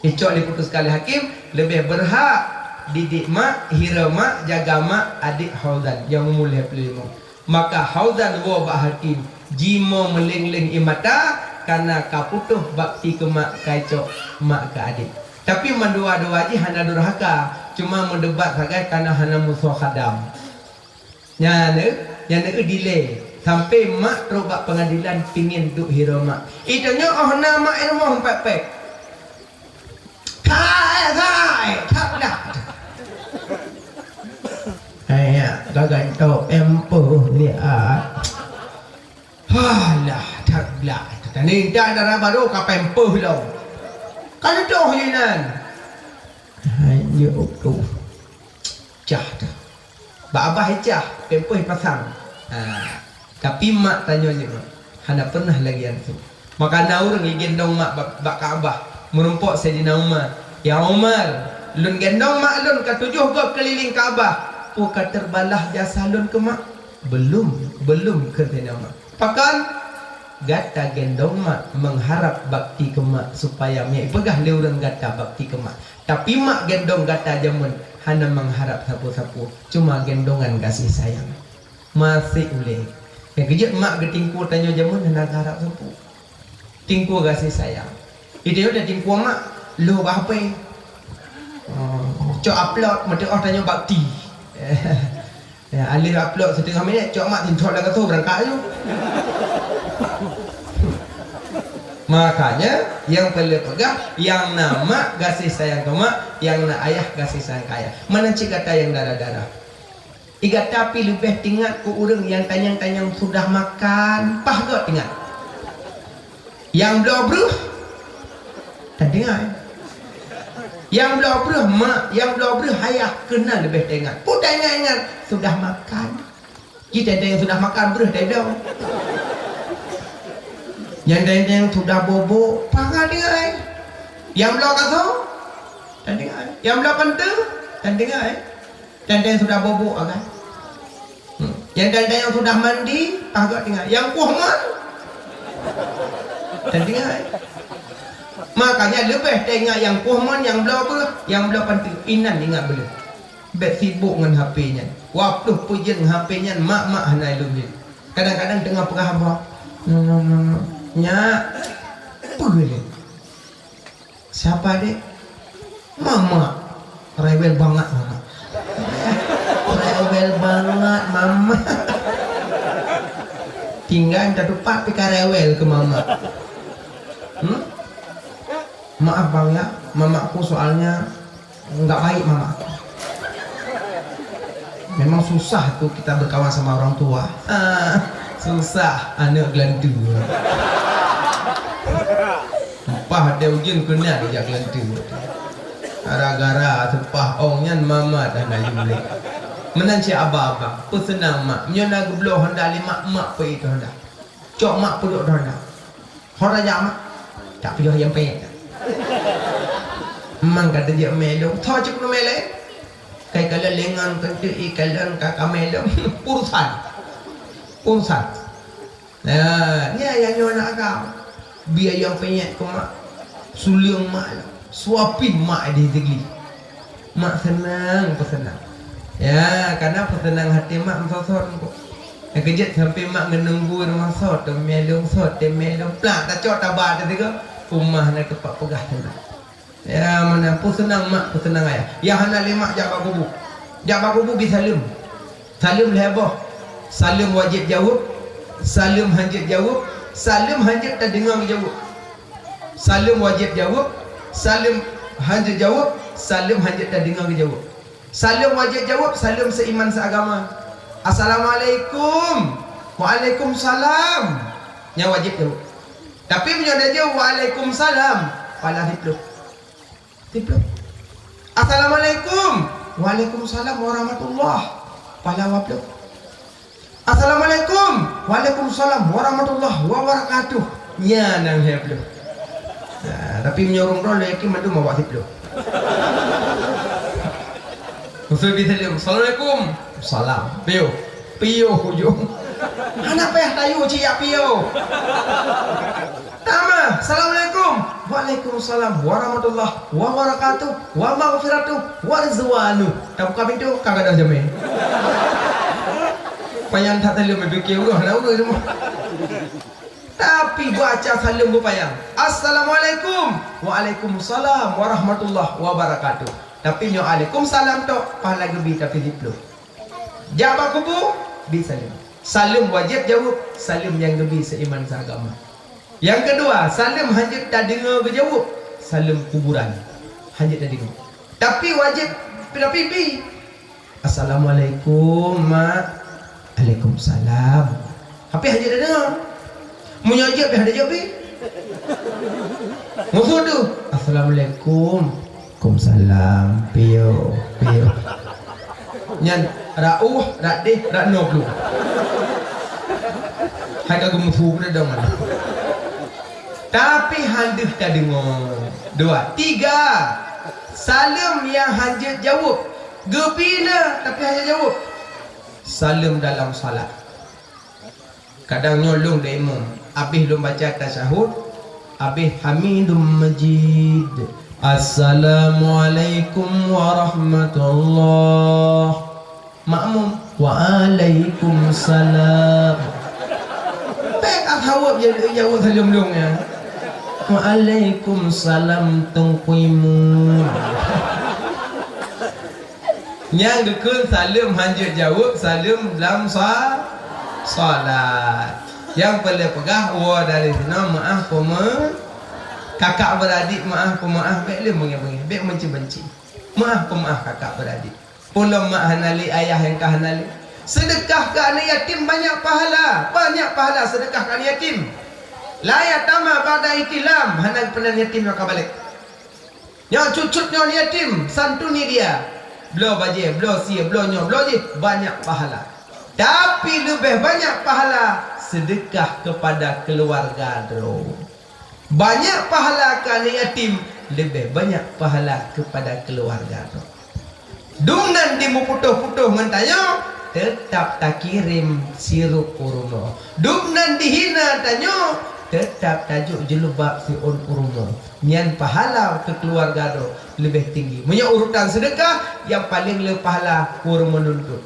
Icok diputuskan lé hakim, leubeh beurhak didik mak, hireue mak, jaga mak, adék Haudan nyang umu lhée ploh limong. Maka Haudan woe bak hakim, jimoe meuléng-léng ie mata, kana ka putôh bakti keu mak, ka icok mak keu adék. Tapi mandua-dua jih hana durhaka, cuma meudebat sagai kana hana musoh khadam. Nyan, nyan dilée, sampoe mak trok bak peungadilan pingin duek hireue mak. Ita nyoe óh na mak i rumoh pek-pek. Kai, kai, that dah. Hai, ya, gagan tok empeuh liat. Halah, that dah. Tadi dah dara baru ka pempeuh lom. Kan toh je nan. Hai, ya, tu. Cah dah. Bak abah icah, pempeuh ipasang. Ha. Tapi mak tanyoe nyoe, hana pernah lagi antu. Maka na ureuëng igendong mak bak, bak Ka'bah, meurumpok Saidina Umar. "Ya Umar, lôn gendong mak lôn ka tujoh gob keulileng Ka'bah. Peue ka teurbalah jasa lôn keu mak?" "Belum, belum," kheun Saidina Umar. Pakon? Gata gendong mak mengharap bakti keu mak supaya miet peugah lé ureuëng gata bakti keu mak. Tapi mak gendong gata jameun hana mengharap sapeue-sapeue, cuma gendongan gaséh sayang. Maséh ulée. Nyang keujeuet mak geutingkue tanyoe jameun hana geuharap sapeue. Tingkue gaséh sayang. Ide udah tingkue mak, lheueh bak H P. Oh, cok upload, meuteuoh tanyoe bakti. Ya, alih upload setengah minit, cok mak tintok lam gasoe beurangkat aju. Makanya, nyang peureulée peugah, nyang na mak gaséh sayang keu mak, nyang na ayah gaséh sayang keu ayah. Meunan cit gata nyang dara-dara. Di gata pih leubeh teuingat keu ureuëng nyang tanyong-tanyong sudah makan, paih göt teuingat. Nyang bloe breueh, tan teuingat. Nyang bloe breueh mak, nyang bloe breueh ayah, keunan leubeh teuingat. Peue teuingat-ingat? Sudah makan. Jih teuntèe nyang sudah makan breueh teuh dong. Nyang teuntèe nyang sudah bobok, pakat teuingat. Nyang bloe gasoe, tan teuingat. Nyang bloe panteue, tan teuingat. Teuntèe nyang sudah bobok agak. Hmm. Nyang teuntèe nyang sudah mandi, pakat teuingat. Nyang kueh mon, tan teuingat. Makanya leubeh teuingat nyang kueh mon, nyang bloe breueh, nyang bloe panteue. Inan ingat beuleuh. Bèk sibok ngon H P nyan. Waploh peujeuen H P nyan, mak-mak hana ilôn jeuet. Kadang-kadang teungoh peugah haba, "Nyak, peue lé? Siapa, Dek?" "Mama." "Rewel bangat, Mama." "Rewel bangat, Mama." Tinggai tatupat pih ka rewel keu mama. Hmm? Maaf bang ya, mamakku soalnya nggak baik mamakku. Memang susah tuh kita berkawan sama orang tua. Ah, susah, aneuk gelantu. Leupah ada ujeuen keunan jak gelantu. Gara-gara seupah ong nyan mama dah na yum lé. Meunan cit aba-aba, peuseunang mak. Meunyoe na geubloe honda lé mak, mak peuék honda. Cok mak peuduek honda. Hora jak mak, tak piôh ayam penyet. Mang ka teujak mé lôn, tho cit keuneuk mé lé. Kai kalon lengan keuntui i kalon ka kamé lôn. Urusan. Urusan. Nah, ni ayah nyoe anak agam. Bi ayam penyet keu mak. Suleueng mak lôn. Suapin mak di teugli. Mak seunang peuseunang. Ya, kana peuseunang até mak meusosot engko. Nyang keujeuet sampoe mak ngeununggu rumoh sot, teumé lôn sot, teumé lôn plak, tacok taba teuh sigoe, umah na teumpat peugah seunang. Ya, meunan peuseunang mak, peuseunang ayah. Nyang hana lé mak jak bak kubu. Jak bak kubu bi saleuem. Saleuem lhèe boh. Saleuem wajéb jaweueb, saleuem hanjeuet jaweueb, saleuem hanjeuet tadeungoe geujaweueb. Saleuem wajéb jaweueb, saleuem hanjeuet jaweueb, saleuem hanjeuet tadeungoe geujaweueb. Saleuem wajéb jaweueb, saleuem seuiman seuagama. "Assalamualaikum." "Waalaikumsalam." Nyan wajéb jaweueb. Tapi meunyoe tajaweueb, "Waalaikumsalam," pahala siplôh. Siplôh. "Assalamualaikum." "Waalaikumsalam warahmatullah." Pahala dua plôh. "Assalamualaikum." "Waalaikumsalam warahmatullahi wabarakatuh." Nyan nyang lhèe plôh. Nah, tapi meunyoe ureueng droe lôn yakin mandum awak siplôh. Usul bi saleuem. "Assalamualaikum." Salam. Piôh. Piôh ujong. Hana payah tayue cit jak piôh. Tamah. "Assalamualaikum." "Waalaikumsalam warahmatullahi wabarakatuh, wa maghfiratuh, wa ridwanuh." Tabuka pintoe, ka gadôh jamé. Panyang that teuh lôn, meupiké uroe, hana uroe teuma. Tapi baca saleuem beupanyang. "Assalamualaikum." "Waalaikumsalam warahmatullahi wabarakatuh." Tapi nyoe "Waalaikumsalam" tok, pahala geubi tapi siplôh. Jak bak kubu, bi saleuem. Saleuem wajéb jaweueb, saleuem nyang geubi seuiman seuagama. Nyang keudua, saleuem hanjeuet tadeungoe geujaweueb, saleuem kuburan. Hanjeuet tadeungoe. Tapi wajéb, tapi bi. "Assalamualaikum, Mak." "Waalaikumsalam." Tapi hanjeuet tadeungoe. Meunyoe jeuet, pih hanjeuet jaweueb pih. Musoh tu, "Assalamualaikum." "Waalaikumsalam." Piôh, piôh. Nyan rot ueh, rot deh, rot noe plueng. Hai ka geumusoh pun dong. Tapi han deuh tadeungoe. Dua, tiga. Saleuem nyang hanjeuet jaweueb. Geubi na, tapi hanjeuet jaweueb. Saleuem dalam salat. Kadang nyoe lôn lé imum, abéh lôn baca tasyahud, abéh Hamidum Majid, "Assalamualaikum warahmatullah." Makmum, "Waalaikumsalam." Pék ka jaweueb, ya, jaweueb saleuem lôn nyan. "Waalaikumsalam, Teungku Imum." Nyang geukheun saleuem hanjeuet jaweueb, saleuem lam sa-, salat. Nyang peureulèe peugah, woe dari sinoe meu'ah peumeu-, kakak beuradik meu'ah peumeu'ah, bèk lé beungèh-beungèh, bèk meuci-meuci. Meu'ah peumeu'ah kakak beuradik. Peulom mak hana lé, ayah nyang ka hana lé. Seudeukah keu aneuk yatim banyak pahala, banyak pahala seudeukah keu aneuk yatim. La yatama ba'da ihtilam, hana geupeunan yatim nyang ka balek. Nyoe cut-cut nyoe yatim, santuni dia. Bloe bajèe, bloe sie, bloe nyoe, bloe jih, banyak pahala. Tapi leubeh banyak pahala seudeukah keupada keuluwarga droe. Banyak pahala keu aneuk yatim, leubeh banyak pahala keupada keuluwarga droe. Dumnan di meuputôh-putôh ngon tanyoe, teutap takirém sirup u rumoh. Dumnan dihina tanyoe, teutap tajok jeulubab siôn u rumoh. Nyan pahala keu keuluwarga droe leubeh tinggi. Meunyoe urutan seudeukah, nyang paleng le pahala keu ureueng meununtut.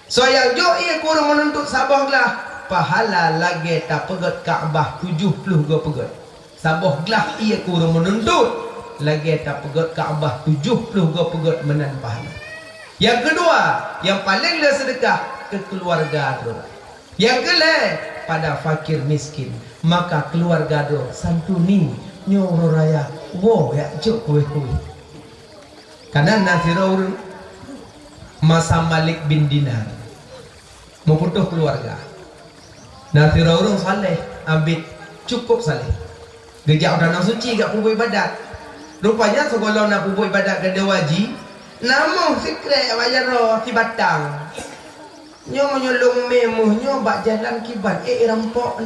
Soe nyang jok ié keu ureueng meununtut saboh glah, pahala lagèe tapeugèt Ka'bah tujoh ploh goe peugèt. Saboh glah ié keu ureueng meununtut, lagèe tapeugèt Ka'bah tujoh ploh goe peugèt meunan pahala. Nyang keudua, nyang paleng le seudeukah keu keuluwarga droe. Nyang keulhèe, pada fakir miskin, maka keuluwarga droe santuni nyoe uroe raya Woe jak jok kueh-kueh. Kadang na sidroe ureuëng masa Malik bin Dinar, meuputôh keuluwarga. Na sidroe ureuëng saleh, abit, cukup saleh. Geujak u Tanoh Suci jak peubuet iébadat. Rupanya sigohlom na peubuet iébadat keu Dewa Haji, na moh sikrek bak jaroe sibatang. Nyoe meunyoe lôn mé moh nyoe bak jalan kiban, ék rampok.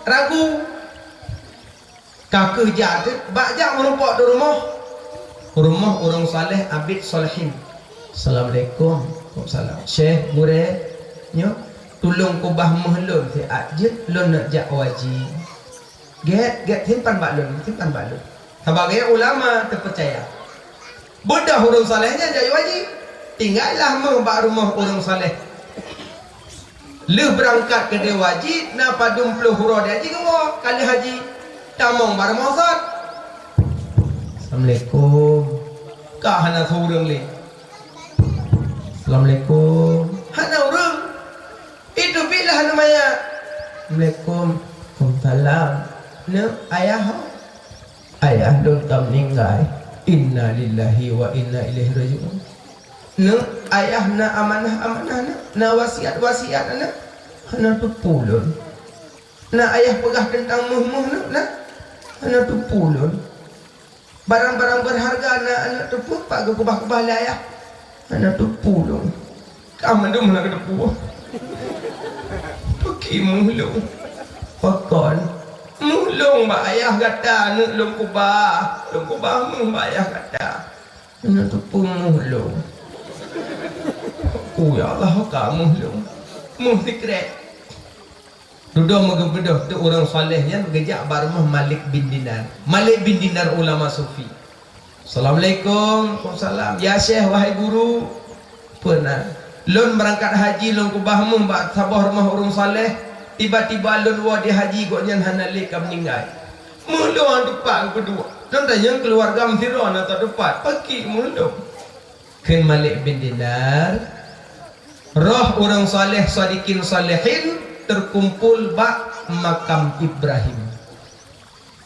Ragu. Ka keuh jak teuk, bak jak meurumpok di rumoh. Rumoh ureuëng saleh, abit, salehin. "Assalamualaikum." "Waalaikumsalam." "Syekh, gurée, nyoe tulông keubah moh lôn siat jeuet, lôn neuk jak u Haji." "Gét, gét, simpan bak lôn, simpan bak lôn." Sabagai ulama teupeucaya. Beudôh ureuëng saleh nyan jak u Haji. Tinggai lah moh bak rumoh ureuëng saleh. Lheueh beurangkat keudéh u Haji, na padum ploh uroe di Haji geuwoe, ka lheueh Haji. Tamong bak rumoh sot. "Assalamualaikum." Ka hana ureuëng lé. "Assalamualaikum." Hana ureuëng. Itu bilah aneuk manyak. "Assalamualaikum." "Waalaikumsalam." "Neuk, ayah ho?" "Ayah lôn ka meuninggai." "Innalillahi wa inna ilaihi raji'un." "Neuk, ayah na amanah-amanah neuk, na wasiat-wasiat neuk?" "Hana teupeu lôn." "Na ayah peugah teuntang moh-moh neuk na?" "Hana teupeu lôn." "Barang-barang beurharga na aneuk teupeu pat geukeubah-keubah lé ayah?" "Hana teupeu lôn." "Ka mandum hana teupeu. Pakri moh lôn?" "Pakon?" "Moh lôn bak ayah gata neuk lôn keubah. Lôn keubah moh bak ayah gata." "Hana teupeu moh lôn." "Ku ya Allah, ka moh lôn." Moh sikrek. Dudoe meugeubeudôh teuk ureuëng saleh nyan geujak bak rumoh Malik bin Dinar. Malik bin Dinar ulama sufi. "Assalamualaikum." "Waalaikumsalam." "Ya Syekh, wahai guru." "Peue na?" "Lôn beurangkat haji, lôn keubah moh bak saboh rumoh ureuëng saleh, tiba-tiba lôn woe di haji, gobnyan hana lé, ka meuninggai. Moh lôn teumpat geupeudua. Lôn tanyong keuluwarga meusidroe na teumpat, pakri moh lôn?" Kheun Malik bin Dinar, "Roh ureuëng saleh, sadikin salehin teukumpul bak makam Ibrahim."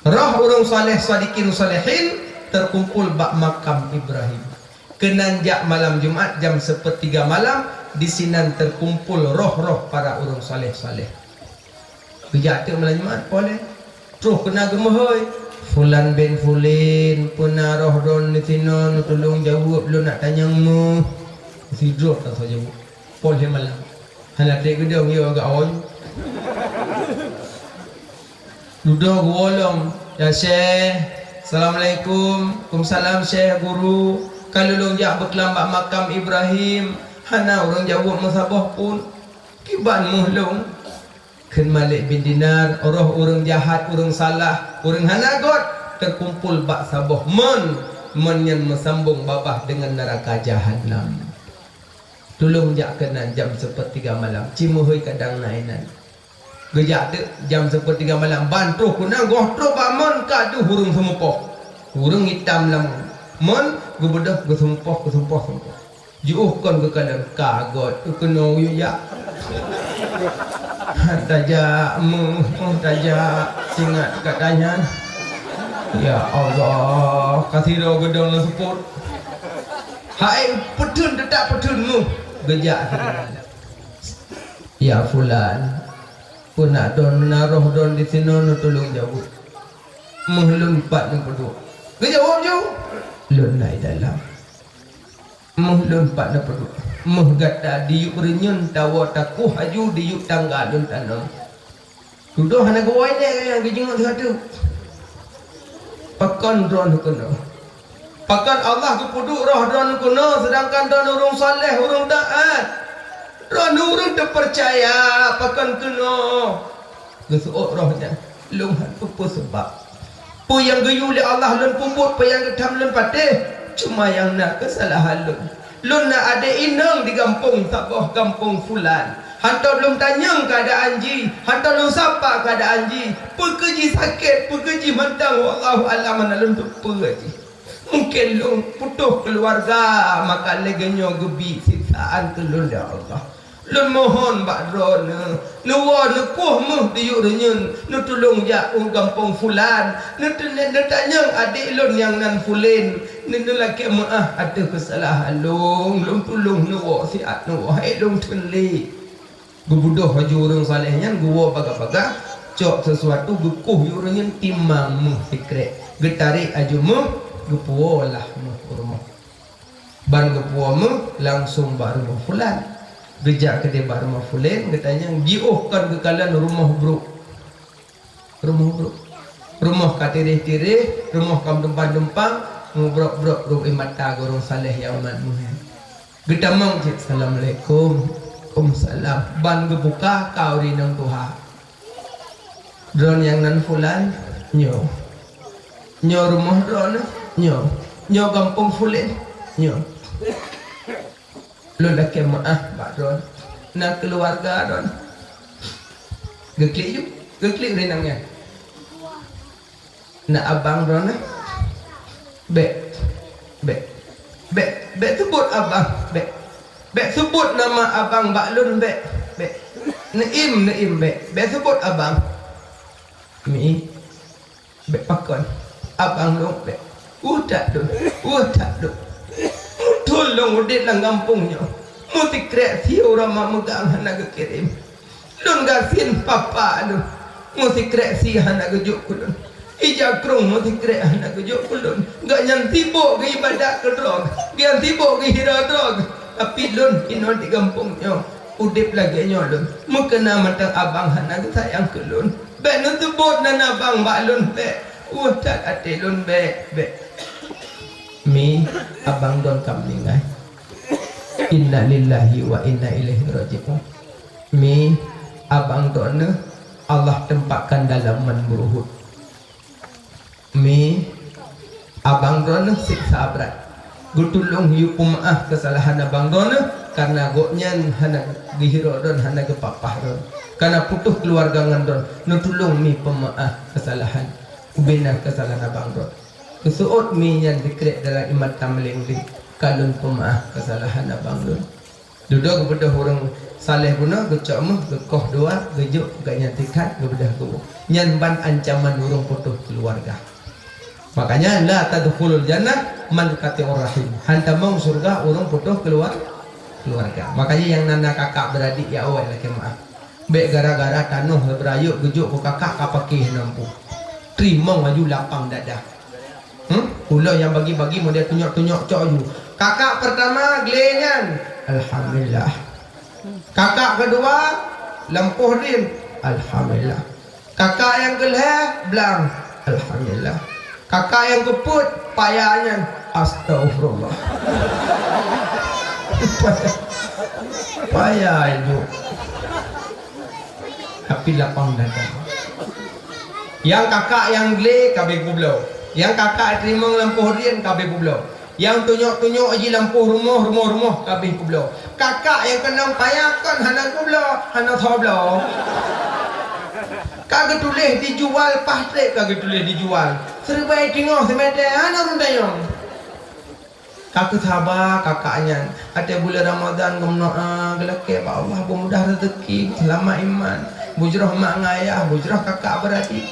Roh ureuëng saleh, sadikin salehin teukumpul bak makam Ibrahim. Keunan jak malam Jumat jam seupeutiga malam, disinan teukumpul roh-roh para ureuëng saleh-saleh. Geujak teuk malam Jumat, poh lhée. Troh keunan geumeuhôi, "Fulan bin Fulin, peue na roh droen disinoe, neutulông jaweueb, lôn nak tanyong meuh." Sidroe tasoe jaweueb. Poh lhée malam. Hana treb geudong, yo agak awai. Dudoe geuwoe lom, "Ya Syekh, assalamualaikum." "Waalaikumsalam Syekh Guru. Ka lôn jak beuklam bak makam Ibrahim, hana ureuëng jaweueb meusaboh pun. Kiban moh lôn?" Kheun Malik bin Dinar, "Roh ureuëng jahat, ureuëng salah, ureuëng hana göt teukumpul bak saboh mon, mon nyan meusambong babah deungon neuraka Jahannam. Tulông jak keunan jam seupeutiga malam, ci meuhôi kadang na inan." Geujak teuk jam seupeutiga malam, ban troh keunan goh troh bak mon ka deuh ureuëng seumupoh. Ureuëng itam lam mon geubeudôh geuseumupoh, geuseumupoh, seumupoh. Jiôh kon geukalon, "Ka göt, keunoe yue jak." Tajak meuh, meuh tajak, singat gata nyan. Ya Allah, ka sidroe geudong lam seupôt. Hai peutheun, teutap peutheun meuh. Geujak sidroe. "Ya Fulan, peue na droen, na roh droen disinoe, neutulông jaweueb. Meuh lôn pat neupeuduek." Geujaweueb ju, "Lôn na i dalam." "Meuh lôn pat neupeuduek. Meuh gata diyueb reunyeun, tawoe takoh aju diyueb tangga lôn tanom." Dudoe hana geuwoe ilée, geujingeuk sigoe teuk. "Pakon droen keunoe? Pakon Allah geupeuduek roh droen keunoe, seudangkan droen ureuëng saleh, ureuëng taát? Droen ureuëng teupeucaya, pakon keunoe?" Geuseuôt roh nyan, "Lôn hana peue seubab. Peue nyang geuyue lé Allah lôn peubuet, peue nyang geutham lôn patéh, cuma nyang na keusalahan lôn. Lôn na adék inong di gampông saboh, gampông Fulan. Hantom lôn tanyong keuadaan jih, hantom lôn sapa keuadaan jih. Peu kheueh jih sakét, peu kheueh jih mantong, wallahu a'lam, hana lôn teupeue jih. Mungken lôn putôh keuluwarga, maka lagée nyoe geubi siksaan keu lôn lé Allah. Lôn mohon bak droeneuh, neuwoe neukoh méuh di yue reunyeun, neutulông jak u gampông fulan, neuteunet neutanyong adék lôn nyang nan fulen, neu-, neulakée meuáh ateueh keusalahan lôn, lôn tulông neuwoe siat neuwoe, hai lôn theun lé. Geubeudôh laju ureuëng saleh nyan, geuwoe bagah-bagah, cok sisuatu, geukoh yue reunyeun, timang méuh sikrek, geutarek laju méuh, geupuwoe lah méuh u rumoh. Ban geupuwoe méuh langsong bak rumoh fulan. Geujak keudeh bak rumoh fulan, geutanyong, jiôh kon geukalon rumoh brok. Rumoh brok. Rumoh ka tireh-tireh, rumoh ka meudumpang-dumpang, mubrok-brok rubéh mata gurong saleh nyang mat muhe. Geutamong cit, "Assalamualaikum." "Waalaikumsalam." Ban geubuka ka ureuëng inong tuha. "Droeneuh nyang nan fulan?" "Nyoe." "Nyoe rumoh droeneuh?" "Nyoe." "Nyoe gampông fulan?" "Nyoe." "Lôn lakée meuáh bak droeneuh. Na keuluwarga droeneuh." Geuklik ju, geuklik ureuëng inong nyan. "Na abang droeneuh?" "Bék, bék, bék, bék seubot abang, bék. Bék seubot nama abang bak lôn, bék, bék. Neuiem, neuiem, bék, bék seubot abang." "Mi, bék pakon, abang lôn bék. Weueh that lôn, weueh that lôn. Muthon lôn udeb lam gampông nyoe. Meusikrek sie ureuëng mak meugang hana geukirém. Lôn gasien papa lôn, meusikrek sie hana geujok keu lôn. Ija krông meusikrek hana geujok keu lôn. Gobnyan sibok geuibadat keu droe, gobnyan sibok geuhira droe. Tapi lôn inoe di gampông nyoe, udeb lagée nyoe lôn, meukeuna mantong abang hana geusayang keu lôn. Bék neuseubot nan abang bak lôn, bék. Weueh that até lôn, bék, bék." "Mi, abang droeneuh ka meuninggai." "Innalillahi wa inna ilaihi raji'un." "Mi, abang droeneuh Allah tempatkan dalam man beuruhot." "Mi, abang droeneuh siksa brat. Geutulông yue peumeuáh keusalahan abang droeneuh, kareuna gobnyan hana geuhiro droeneuh, hana geupapah droeneuh. Kareuna putôh keuluwarga ngon droeneuh, neutulông mi peumeuáh keusalahan, ubena keusalahan abang droeneuh. Geuseuôt mi nyan sikrek dalam ié mata meuleng-leng, ka lôn peumeuáh keusalahan abang lôn." Dudoe geubeudôh ureuëng saleh bunoe, geucok méuh, geukoh dua, geujok gobnyan sikat, geubeudôh geuwoe. Nyan ban ancaman ureuëng putôh keuluwarga. Makanya, "La tadkhulul jannah man qati'ur rahim." Han tamong syeuruga ureuëng putôh keuluwa-, keuluwarga. Makanya nyang na, na kakak beuradik, ya Allah, lakée meuáh. Bék gara-gara tanoh beurayek geujok keu kakak ka paké hana mampu. Teurimong laju lapang dada. Hmm? Ulôn nyang bagi-bagi model tunyok-tunyok cok ju. Kakak pertama glé nyan, alhamdulillah. Kakak kedua lampôh rin, alhamdulillah. Kakak nyang keulhée blang, alhamdulillah. Kakak nyang keupeuet paya nyan, astagfirullah. Paya, paya itu. Tapi lapang dada. Nyang kakak nyang glé ka abéh peubloe. Nyang kakak teurimong lampôh rin ka abéh peubloe. Nyang tunyok-tunyok jih lampôh rumoh, rumoh-rumoh ka abéh peubloe. Kakak nyang keunong paya kon hana peubloe, hana soe bloe. Ka geutuléh dijual, paih treb ka geutuléh dijual. Siribèe teungoh simeté hana ureuëng tanyong. Ka keu saba kakak nyan, watée buleuen Ramadhan geumeudoá, geulakée bak Allah beumudah rezeki, seulamat iman, beujroh mak ngon ayah, beujroh kakak beuradik.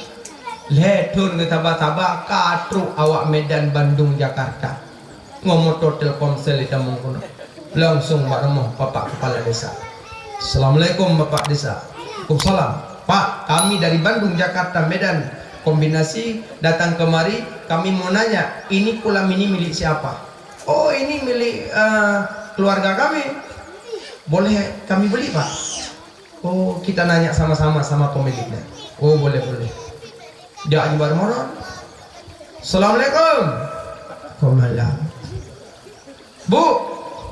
Lhée thon geusaba-saba ka trok awak Medan, Bandung, Jakarta. Ngon moto Telkomsel itamong keunoe. Langsong bak rumoh Bapak Kepala Desa. "Assalamualaikum, Bapak Desa." "Waalaikumsalam." "Pak, kami dari Bandung, Jakarta, Medan, kombinasi datang kemari, kami mau nanya, ini kolam ini milik siapa?" "Oh, ini milik, eh, keluarga kami." "Boleh kami beli, Pak?" "Oh, kita nanya sama-sama sama pemiliknya." "Oh, boleh, boleh." Jak ju bak rumoh nyan. "Assalamualaikum." "Waalaikumsalam." "Bu,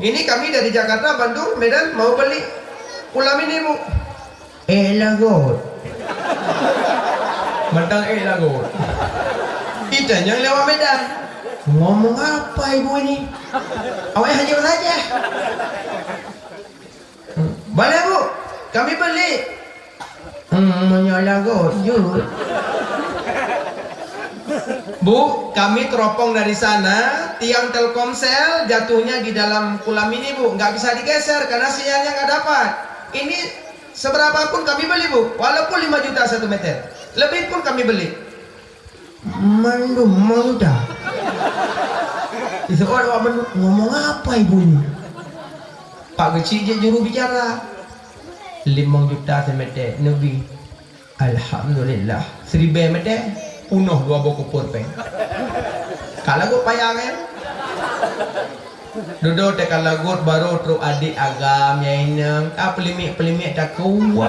ini kami dari Jakarta, Bandung, Medan, mau beli kolam ini, Bu." "Ék lagot." Mantong ék lagot. Itanyong lé awak Medan, "Ngomong apa ibu ini? Awak hanya saja." "Boleh, Bu, kami beli." "Hmm, meunyoe lagot jeuet." "Bu, kami teropong dari sana, tiang Telkomsel jatuhnya di dalam kolam ini, Bu. Nggak bisa digeser karena sinyalnya nggak dapat." Ini seberapa pun kami beli, Bu, walaupun lima juta satu meter, lebih pun kami beli. Mandum lima juta. Iseuôt awak mandum, ngomong apa ibu ini? Pak Geuchik jeuet juru bicara. Limong juta simeter, neubi. Alhamdulillah. Siribèe meter, punoh dua boh kupon péng. Ka lagot payah kan? Dudoe teuka lagot, barô trok adék agam nyang inong, ka peulimiek-peulimiek takue.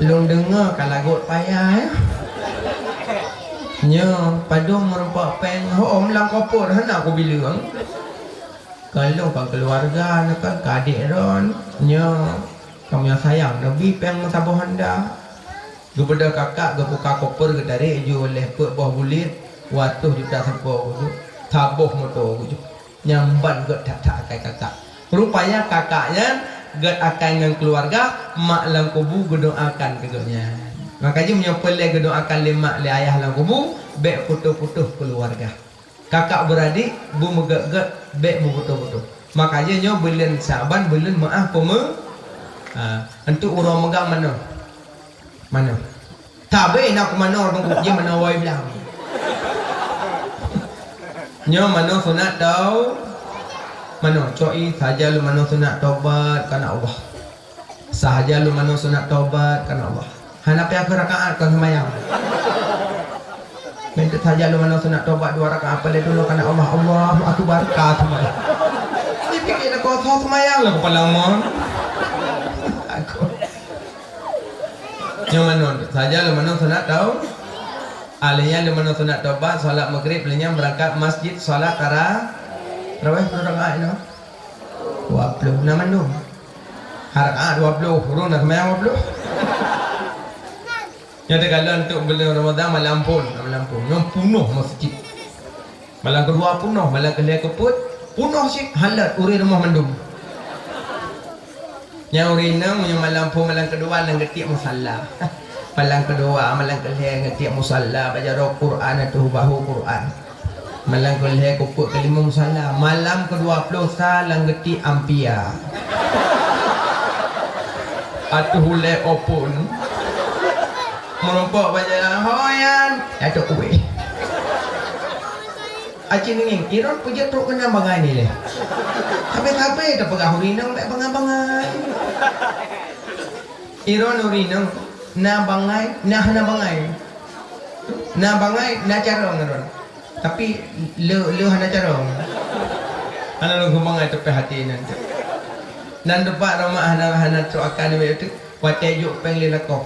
Lôn deungoe ka lagot payah, eh. Nyoe, padum meureumpok péng, hom lam koper, hana kubileueng. Ka lôn ka keuluwarga, nyoe kan ka adék droen. Nyoe, kamoe nyang sayang, neubi péng meusaboh honda. Geubeudôh kakak, geubuka koper, geutarek ju lhèe peuet boh buleuen, dua reutôh juta sapo, saboh moto, nyan ban gèt that-that akai kakak. Rupanya kakak nyan gèt akai ngon keuluwarga, mak lam kubu geudoakan keu gobnyan. Maka jih meunyoe peureulèe geudoakan lé mak lé ayah lam kubu, bèk putôh-putôh keuluwarga. Kakak beuradék beumeugèt-gèt, bèk beuputôh-putôh. Maka jih nyoe buleuen Syaban, buleuen meu'ah peumeu-, ha, untuk uroe meugang manoe. Manoe. Tabé na ku manoe teungku, jih manoe wai blang. Nyoe manoe sunat tau-, manoe, coi sahaja lôn manoe sunat tobat keu Allah. Sahaja lôn manoe sunat tobat keu Allah. Hana payah keu rakaat kon seumayang. Meuntèk sahaja lôn manoe sunat tobat dua rakaat, paléng dulu keu Allah, Allahu Akbar, ka seumayang. Dipike lakoe soe seumayang lah keupalang mon. Aku. Nyoe manoe, sahaja lôn manoe sunat tau-, ah, lheuh nyan lôn manoe sunat tobat, salat Maghrib, lheuh nyan beurangkat masjid, salat tara-, tarawih, berapa rakaat nyoe? Dua ploh na mandum. Hara dua ploh, ureueng na seumayang dua ploh. Nyoe teukalon untuk buleuen Ramadhan malam phôn, malam phôn. Nyoe punoh masjid. Malam keudua punoh, malam keulhèe keupeuet, punoh cit, han lheueh ureueng rumoh mandum. Nyang ureueng inong, nyang malam phôn, malam keudua lam geutiek musala. Malam keudua, malam keulhèe geutiek musala, baca Quran atau bahu Quran. Malam keulhèe, keupeuet, keulimong musala. Malam keudua ploh sa lam geutiek ampia. Ateueh ulèe open. Meurumpok bak jalan, "Ho yan!" Ateueh kueh. Aci ngieng, iron peujeuet trok keunan bangai nilai. Sabe-sabe tapeugah ureueng inong bèk bangai-bangai. Iron ureueng inong na bangai, na hana bangai. Na bangai, na carông iron. Tapi le, le hana carông. Hana lôn geumangai teupeh até nyan. Nan teumpat rumoh hana, hana trok akan iwet tu. Watèe jok péng lé lakoe.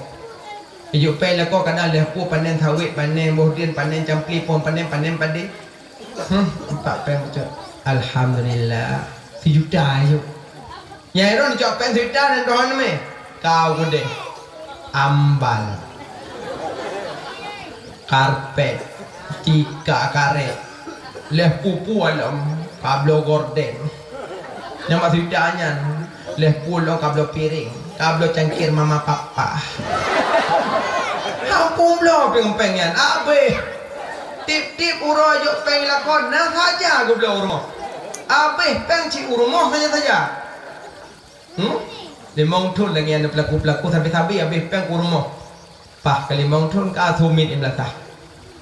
Jok péng lakoe kadang lhèe ploh panen sawét, panen boh drien, panen campli, pom panen, panen padé. Hmm, empat péng beutôi. Alhamdulillah. Sijuta jok. Nyang droen cok péng sita dan dohon mé. Kau keudeh. Ambal. Karpet. Tika karek. Leh pupu alam. Kablo gorden. Nyang bak sita nyan. Leh pulong kablo piring. Kablo cangkir mama papa. Ampun bloe péng-péng nyan. Abéh. Tiep-tiep uroe jok péng lakon. Na saja geubloe u rumoh. Abéh péng cit u rumoh saja-saja. Hmm? Limong thon lagèe nyan peulaku-peulaku sabe-sabe abéh péng u rumoh. Paih ka limong thon ka sumiet imeulasan.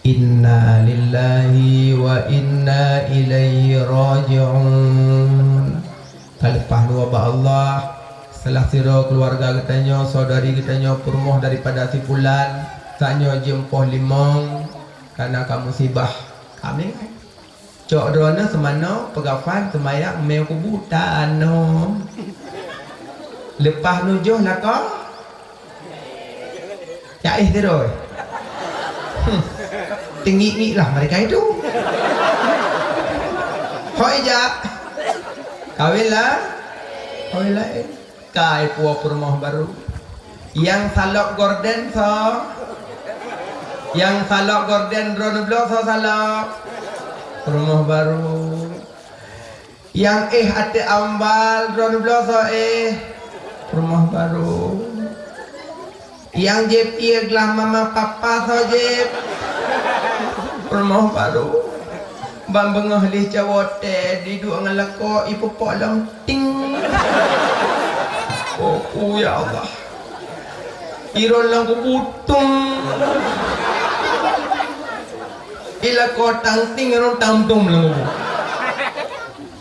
Inna lillahi wa inna ilaihi raji'un. Ka leupah dua bak Allah, salah sidroe keuluwarga geutanyoe, saudari geutanyoe peurumoh daripada si fulan, tanyoe jeuem poh limong, kana ka musibah. Kami Cok droeneuh seumanoe, peugafan, seumayang, mé kubu tanoh. Leupah nujoh lakoe, ya éh sidroe. Hmm. Teungiek-ngiek lah mereka itu. Hoi jak. Kawin lah. Kawin laén. Kai puwoe peurumoh barô. Nyang salok gorden soe? Nyang salok gorden droeneuh bloe soe salok? Peurumoh barô. Nyang éh ateueh ambal droeneuh bloe soe éh? Peurumoh barô. Nyang jieb ié glah mama papa soe jieb? Peurumoh barô. Ban beungoh lheueh cawoe teh, diduek ngon lakoe, ipeupok lom ting. Oh, oh, ya Allah. Iron lam kubu tung. Ilakoe tang ting, iron tang tung lam kubu.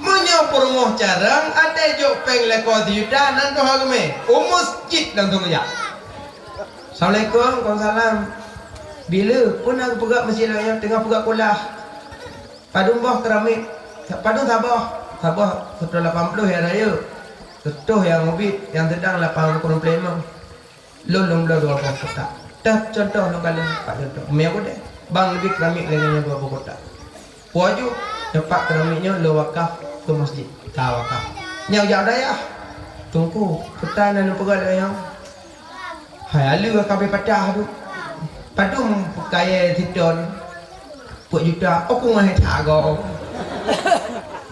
Meunyoe peurumoh carông, até jok péng lakoe sijuta, nan toh ageume. U meuseujid langsung jak. Assalamualaikum. Waalaikumsalam. Bila pun aku peugah masjid lakoe nyan teungoh peugah kulah. Padum boh keramik? Padum saboh? Saboh seratus lapan puluh nyang rayeuk, seratus nyang ubit, nyang sedang lapan puluh lima. Lôn lôn bloe dua boh kotak. Teuh contoh lôn kalon, pat contoh. Meunan deh. Bang leubeh keramik lagèe nyan dua boh kotak. Peue aju, teumpat keramik nyoe lôn wakaf keu masjid. Ka wakaf. Nyoe jak dayah. Teungku, peue na neupeugah lagèe nyoe? Hai, aleue ka abéh patah tu. Padum kayèe siton? Peuet juta, oh, ku ngeh that goe.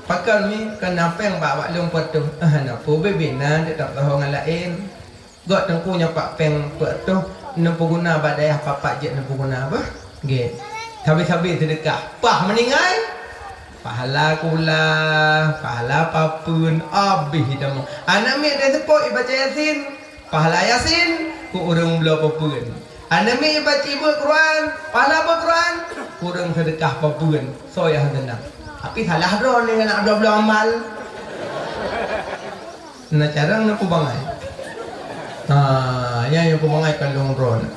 Pakon mi, kon na péng bak, bak lôn peuet reutôh. Ah, hana peue, bit-bit na, teutap teuhôi ngon laén. Gok teungku nyoe pat péng peuet reutôh, neupeuguna bak dayah papat jeuet neupeuguna, bah. Gét. Sabe-sabe seudeukah. Paih meuninggai, pahala kulah, pahala papeuen, abéh tamong. Aneuk miet teuseupôt ibaca Yasin. Pahala Yasin keu ureueng bloe papeuen. Aneuk miet baca beuet Quran, pahala beuet Quran keu ureueng seudeukah papeuen. Soe nyang teunang? Tapi salah droeneuh nyang bloe-bloe amal. Na carông na peubangai. Ha, nyang, nyang peubangai ka lôn droeneuh.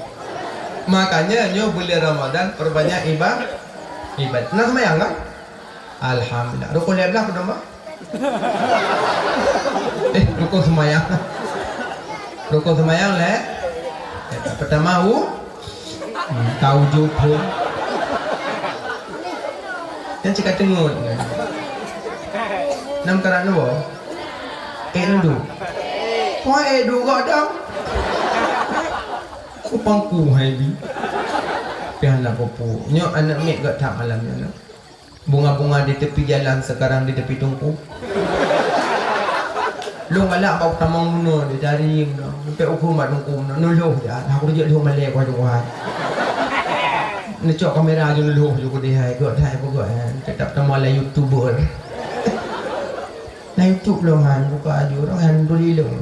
Makanya nyoe buleuen Ramadan perbanyak iba-, ibadah. Na seumayang kan? Alhamdulillah. Rukun lhèe blaih peue nama? Eh, rukun seumayang. Rukun seumayang lhèe. Peutama u, hmm, tawujud phôn. Nyan cit ka teungeut. Nam karat nyoe. Eh, ndu. Wah, eh, du gak dong. Ku pangku hai bi. Pih hana peue-peue. Nyoe aneuk miet gak that malam nyoe. Bunga-bunga di tepi jalan sekarang di tepi teungku. Lôn galak bak tamong bunoe di dari bunoe, sampai ukeue mat teungku bunoe, neulhôh jak, aku jeuet lhôh malèe kuat-kuat. Neucok kamera jeuet neulhôh jeuet keudeh hai, gok that hai peugok hai, teutap tamong lam YouTuber. Lam YouTube lôn han, buka aju, ureueng han tuli lôn.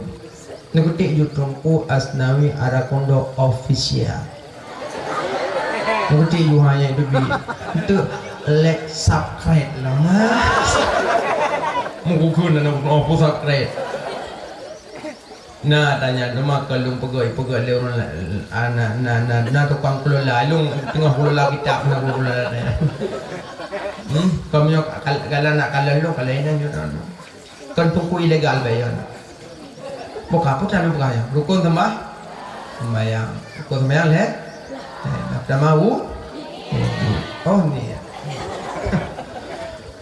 Neukeutiek ju Teungku Asnawi Arakondo Official. Neukeutiek ju hana dubi. Untuk like subscribe lah, Mas. Meukeukheun na, na, na, subscribe. Na, tanya, teuma ka lôn peugah, peugah lé ureueng la-, ah, na, na, na, na tukang kelola. Lôn teungoh kelola kitab, na kelola. Hmm, kamoe nyoe kal-, kalau nak kalon lôn, kalau inong nyoe. Kon peue-peue ilegal bayon. Buka apa cara buka ya? Rukun sembah-, sembahyang. Rukun sembahyang lhèe? Lhèe. Pertama wu-, wudu. Oh, ni ya.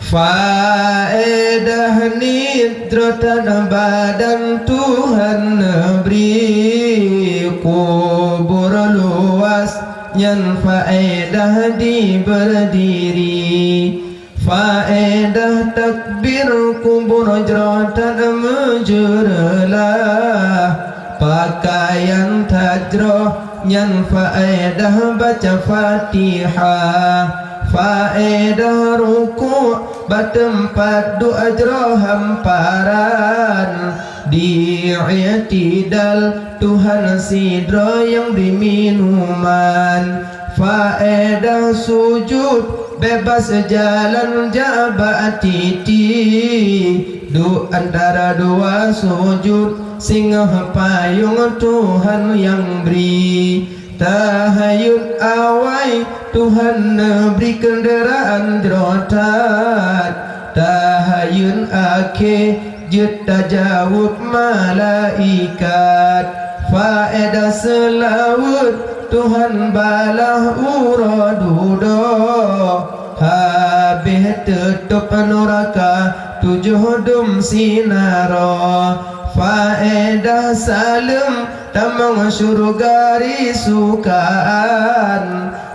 Faedah nidrotan badan Tuhan bri kubur luas nyan faedah di berdiri. Faedah takbir kubur jroh tan meujeureulah, pakaian that jroh nyan faedah baca Fatihah, faedah ruku' bak teumpat duek jroh hamparan, di i'tidal Tuhan sidroe nyang bri minuman. Faedah sujud bebas jalan jak bak titi, duek antara dua sujud singoh payong Tuhan nyang bri. Tahayut awai Tuhan neubri keundeuraan jroh that. Tahayut akhé jeuet tajaweueb malaikat. Faedah seulaweuet Tuhan balaih uroe dudoe, habéh teutôb nuraka tujoh dum sinaroe. Faedah saleuem tamong syeuruga risukaan.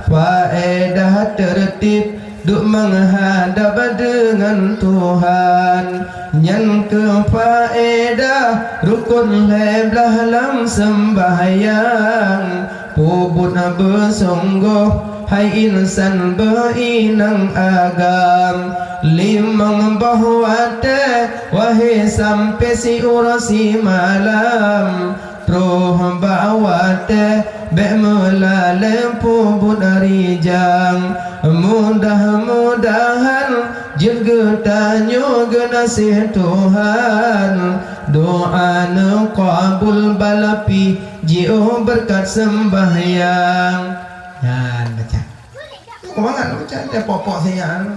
Faedah teurtib duek meuhadab deungon Tuhan. Nyan keuh faedah rukon lhèe blaih lam seumbahyang. Peubuet beusunggoh Hai insan beuinang agam, limong boh watée, wahé sampoe siuroe simalam, troh bak watée bék meulalée peubuet rijang. Mudah-mudahan jeuet geutanyoe geunaséh Tuhan, doa neuqabul balapi jiôh beureukat seumbahyang. Nyan baca. Keumangat baca, teupoh-poh sinyak.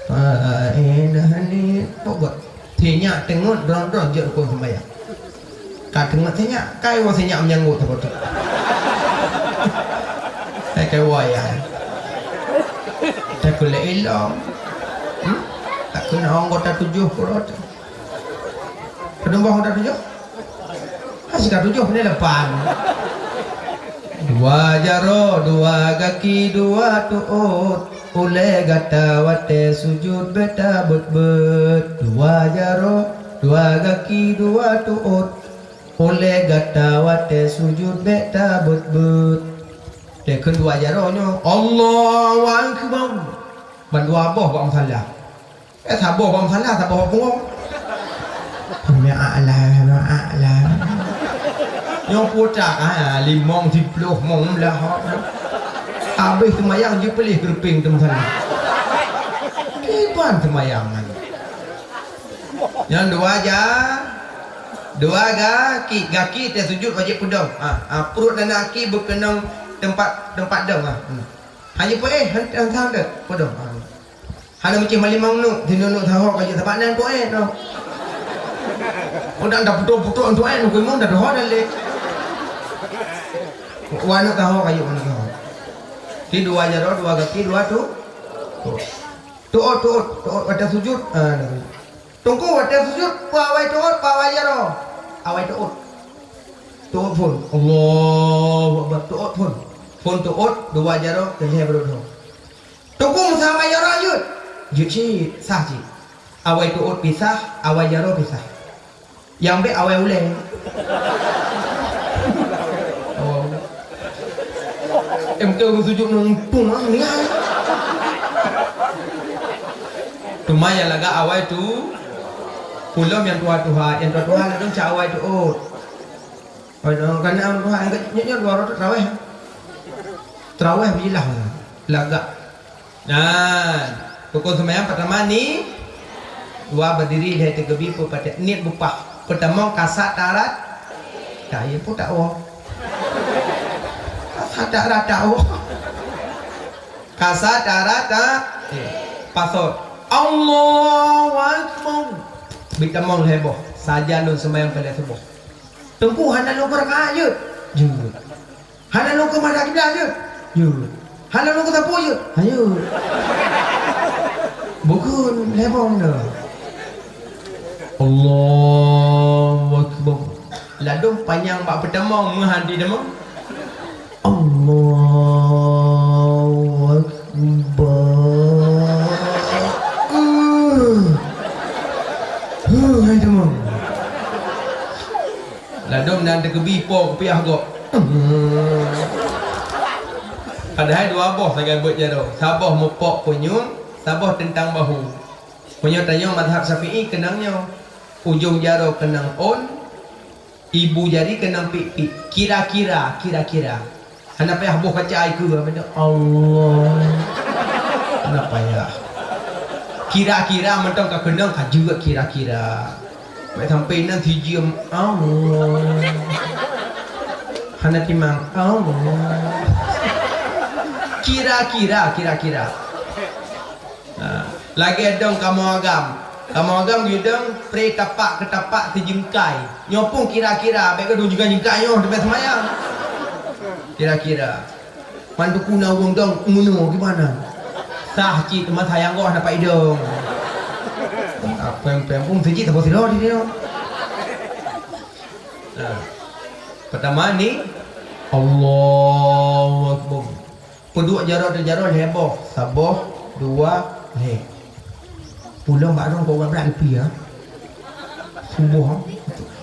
Faedah ni pokok. Sinyak teungeut droe-droe jeuet rukon seumbahyang. Ka teungeut sinyak, kai woe sinyak meunyanggôt saboh teuk. Kai, kai woe ya. Takheun lé ilong. Hmm? Takheun anggota tujoh puluh tu. Padum boh anggota tujoh? Ha, sika tujoh, ni lapan. Dua jaroe, dua gaki, dua tuôt. Ulée gata watée sujut bék tabeuet-beuet. Dua jaroe, dua gaki, dua tuôt. Ulée gata watée sujut bék tabeuet-beuet. Takheun dua jaroe nyoe, Allahu Akbar. Ban dua boh bak meusalah. Eh, saboh bak meusalah, saboh bak punggong. Ma'ala, ma'ala. Nyoe putak, ah, limong, siploh, mong, blah. Habéh seumayang, jeuet peulih keureupeng teumeusalah. Kiban seumayang nyan. Nyan dua ja-, dua gaki, gaki teusujut wajéb peudong. Ha, ha, pruet dan gaki beukeunong teumpat, teumpat dong. Ha. Hmm. Hana peuéh, han, han, han, peudong. Ha. Hana meucéh malimong nuk, sineuk nuk sahoe kajeuet sabab nan peuéh noh. Udang dah putôh-putôh untuk éh, nuk imum dah doho dah lé. Wa nuk sahoe kajeuet, wa nuk sahoe. Di dua jaroe, dua gaki, dua tu. Tuôt, tuôt, tuôt watée sujut. Ah, dah. Teungku watée sujut, peue awai tuôt, peue awai jaroe? Awai tuôt. Tuôt phon. Allahu Akbar. Tuôt phon. Phon tuôt, dua jaroe, keu lhée baroe dhoe. Teungku meusawa jaroe jeuet? Jeuet cit, sah cit. Awai tuôt pih sah, awai jaroe pih sah. Nyang bék awai ulée. Awai ulée. Em, keu ureuëng sujut nuntung ah, ni ai. Teuma nyang lagak awai tu, ulôn nyang tuha-tuha, nyang tuha-tuha ladôm cak awai tuôt. Padahai kana ureuëng tuha nyang nyoe, nyoe dua rot teurawéh. Teurawéh bilah lagak. Nah, rukon seumayang peutama ni, dua beudiri lhée teugeubi peupatéh niet beupah. Peutamong kasat tarat, tak ye pun tak woe. Kasat tarat tak woe. Kasat tarat tak, ye. Pasot. Allahu Akbar. Bitamong lhée boh. Sajan lôn seumayang paleng suboh. Teungku hana lôn keu rakaat jeuet? Jeuet. Hana lôn keu madah kiblat jeuet? Jeuet. Hana lôn keu sapeue jeuet? Jeuet. Bukon lhée boh dah. Allahu Akbar. Ladôm panyang bak peutamong meuhan di tamong. Allahu Akbar. Uh. Huh, hai tamong. Ladôm nan teugeubi po kupiah gob. Padahai dua boh sagai beuet jaroe. Saboh meupok punyueng, saboh teuntang bahu. Meunyoe tanyoe mazhab Syafi'i keunong nyoe, ujong jaroe keunong ôn, ibu jari keunong pik-pik. Kira-kira, kira-kira. Hana payah boh kaca ai keue, Allah. Hana payah. Kira-kira mantong ka keunong ka jeuet kira-kira. Baik sampai nan sijeuem Allah. Hana timang Allah. Kira-kira, kira-kira. Ha, lagée dong kamoe agam. Kamoe agam geudong pre tapak keu tapak sijeungkai. Nyoe pun kira-kira bék keudong jeungkai-jeungkai nyoe teubeh seumayang. Kira-kira. Man teungku na ureuëng dong meunoe gimana? Sah cit teuma sayang goh dapat idong. Apa yang pempung sijit apa sidroe di dia. Nah. Pertama ni Allahu Akbar. Peuduek jaroe teujaroe lhée boh, saboh, dua, lhée. Ulôn bak droe keu uroe brat leupie, ha. Suboh, ha.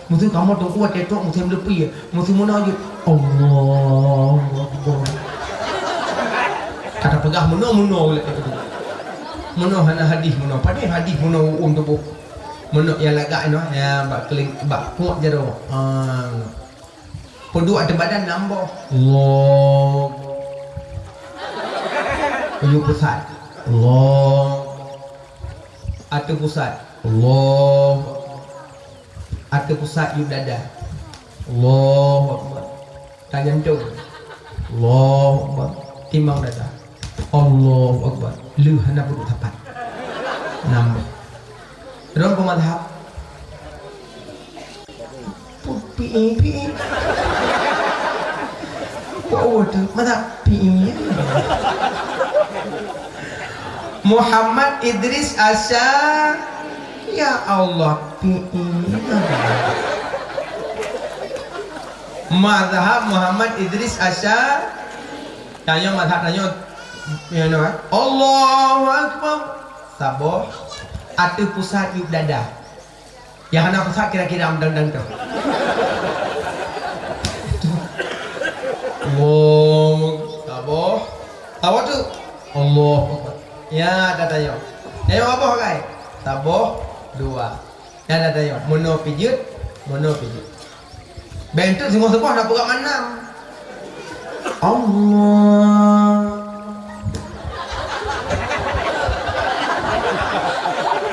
Meusu kamoe teungku watée trok musém leupie, meusu meunoe jeuet. Allahu Akbar. Kata Peugah meunoe-meunoe ulèe. Meunoe hana hadih meunoe. Padahai hadih meunoe uum tuboh. Meunoe nyang lagak inoe, nyang bak keuling, bak puek jaroe. Ah. Peuduek ateueh badan nam boh. Allah. Yub pusat. Allah. Ateueh pusat. Allah. Ateueh pusat yub dada. Allahu Akbar. Tanyantong. Allahu Akbar. Timang dada. Allahu Akbar. Lheueh hana peuduek sapat. Nam boh. Droe peue mazhab? Pi'e, pi'e. Peue tu? Mazhab pi'e. Muhammad Idris Asya. Ya Allah, pi'e. Mazhab Muhammad Idris Asya. Tanyoe mazhab tanyoe. Ya, no, eh? Allahu Akbar. Saboh. Ateueh pusat yub dada. Nyang hana pusat kira-kira meudan-dan tu. Allahu Akbar. Saboh. Saboh tu. Allahu Akbar. Ya, dah tanyoe. Tanyoe saboh, kai? Saboh, dua. Nyan ata nyoe, meunoe pijeuet, meunoe pijeuet. Bèk enteuk singoh saboh na peugah mandum. Allah.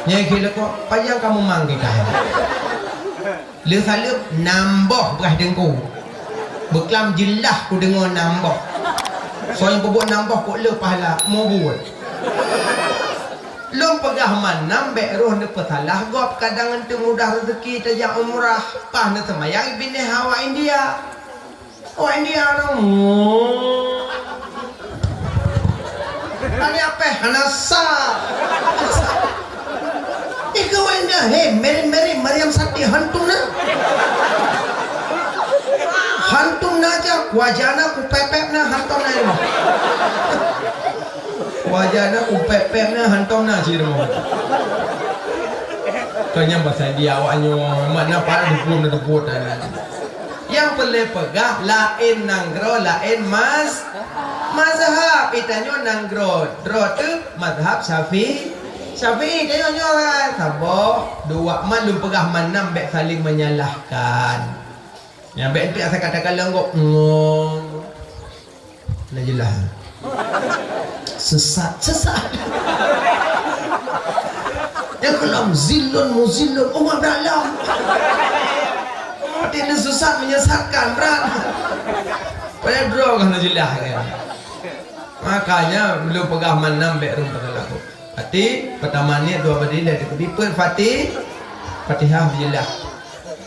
Nyang keu leuko, pajan kamoe manggé kah? Le saleuem nam boh beuh teungku. Beuklam jeulaih kudeungoe nam boh. Soe nyang peubuet nam boh kok le pahala, mubuet. Lôn peugah mandum bèk roh neupeusalah gob, kadang enteuk mudah reuzeki tajak umrah, paih neuseumayang binéh awak India. Awak India nyan, tadi apèh hana sa. Ih, keu awak India, he, meri-meri, Mariam Sati, hantom na. Hantom na jak, wajah na kupepek na, hantom na ilmu. Wajah na kupepek na, hantom na cit rumoh. Keu nyan bahasa India awak nyoe, mak na para dukun na dukun na. Nyang peureulèe peugah laén nanggroe, laén mas-, mazhab. Itanyoe nanggroe, droe teuh mazhab Syafi-, Syafi'i. Tanyoe nyoe kan saboh, dua, man lôn peugah mandum bèk saling menyalahkan. Nyang bèk enteuk asai kata kalon kok ngong. Nah, jeulaih. Sesat, sesat. Nyang keulam zillun muzillun, umat dalam. Arti ni sesat menyesatkan, brat. Payah droe kan jeulaih kan. Makanya, lôn peugah mandum bèk rhom teuka laku. Hati, peutama niet, dua berdiri, lhèe teukudi, peuet Fati-, Fatihah beujeulaih.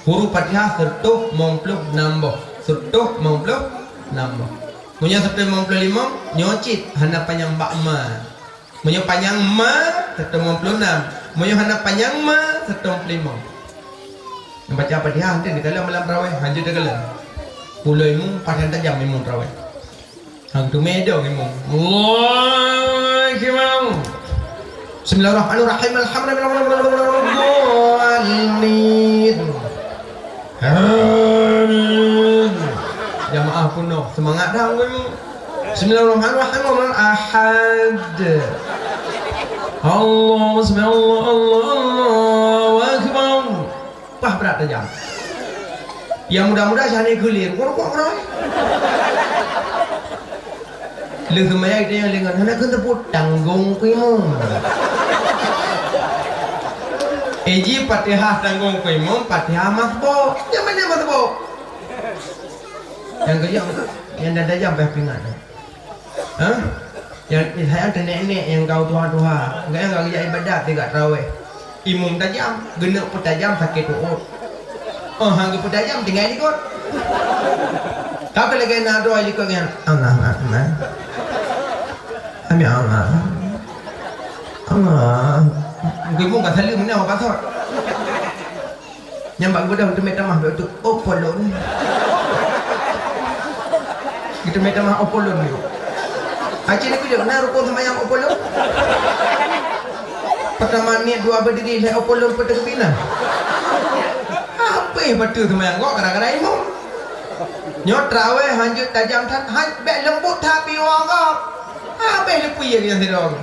Huruf Fatihah seureutôh limong ploh nam boh. Seureutôh limong ploh nam boh. Meunyoe seureutôh limong ploh limong, nyoe cit hana panyang bak ma. Meunyoe panyang ma, seureutôh limong ploh nam. Meunyoe hana panyang ma, seureutôh limong ploh limong. Nyang baca Fatihah, hana teukalon malam tarawih, hanjeuet teukalon. Pulo imum, paih nyang tajam imum tarawih. Hang teumé dong imum. Allahu Akbar. Bismillahirrahmanirrahim. Alhamdulillah. Amin. Jamaah peunoh. Seumangat dah imum. Bismillahirrahmanirrahim. Ahad. Allahu Akbar. Allah, Allah, Allah, Allahu Akbar. Pah brat tajam. Nyang muda-muda syah ni keulieng, kurukok keuroi. Lheueh seumayang geutanyoe lé ngon, hana keuneuk teupeue tanggong keu imum. Eh, ji Fatihah tanggong keu imum, Fatihah masbuk. Nyang mana masbuk? Nyang keujam, nyang tajam payah peuingat. Hah? Nyang, nyang teunek-nek nyang kau tuha-tuha. Nyang kau jak ibadat, teuka taraweh. Imum tajam, geuneuk peutajam sakét tuot. Oh, hang geupeutajam, tinggai likot. Ka keu lagèe na droe likot nyan. Allahu Akbar. Amin Allah. Allah. Imum ka saleuem na, ka sot. Nyang bak geubeudôh teumé tamah bak tu, "Oh, polon." Geuteumé tamah, "Oh, polon." Aci ni kujak na rukun seumayang, "Oh, polon." Peutama niet, dua berdiri, lhèe, "Oh, polon," peue teukeubiet na. Habéh bateue seumayang gob gara-gara imum. Nyoe traweh hanjeuet tajam that, han bèk leumbut that piwa gob. Habéh leupie dia sidroe.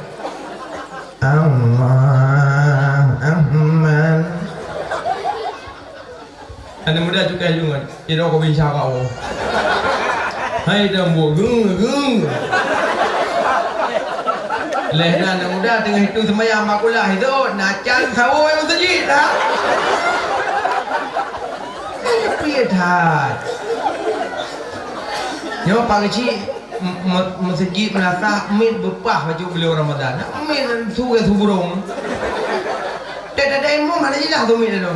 Allah Akbar. Aneuk muda cukai lôn, sidroe ka binsara woe. Hai dah buet geng, geng. Lheuh nyan aneuk muda teungoh itu seumayang bak kulah, itu na can sawoe meuseujid dah. Leupie that. Nyoe pang cit. M-, me-, meuseujid meulasah, miet beupah baju beliau Ramadan. Miet su-, su burông. Dak, dak, dak imum hana jeulaih tu miet dak.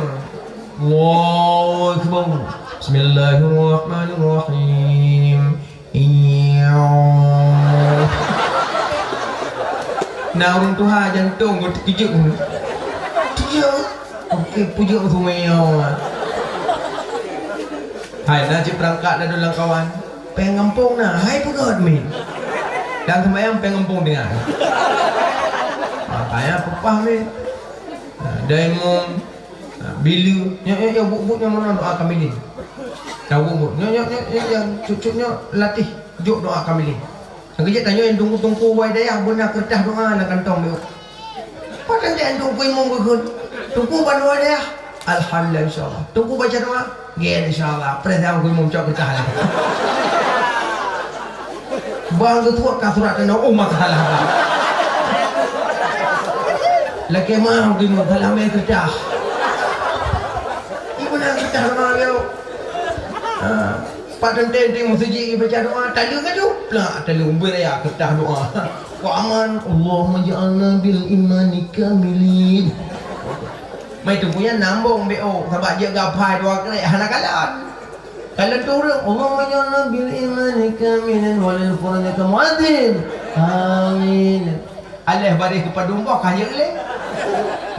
Allahu Akbar. Bismillahirrahmanirrahim. Iya. Nah, ureueng tuha jantong geuteukijeuek. Iya. Oke, pujoe sungai nyoe. Hai, na cit peurangkat ladôm lam kawan. Péng gampông na, hai peugöt mit. Dan seumayang péng gampông tinggai. Makanya peupah mit. Ha, daimon, ha, bileue. Nyoe, nyoe, nyoe, buet-buet nyoe meunan doa kamilin. Tahu buet. Nyoe, nyoe, nyoe, nyoe, nyoe, cut-cut nyoe latih jok doa kamilin. Nyang keujeuet tanyoe nyang teungku-teungku bak dayah beuna keureutah doa lam kantong nyoe. Patang jak teungku imum geukheun. Teungku ban doa dayah. Alhamdulillah, insyaallah. Teungku baca doa. Gen, insyaallah. Preh teungku imum cok keureutah lagèe. Bang geutuek ka surat tanda, oh, masalah. Lakèe mah teungku imum salah mè keureutah. Ibu nak keureutah doa nyoe. Ha. Pat teuntèe di meuseujid baca doa, taleueng ka tu. Plak, taleueng beu raya keureutah doa. Kok aman, Allahumma ja'alna bil imani kamilin. Mai tu punya nambong B O, sabab jeuet gapai dua krek hana kalon. Kalon tu ureueng, Allahumma ja'alna bil imani kamilin wa lil furqani mu'adin. Amin. Aléh bareh geupadum boh ka jeuet lé.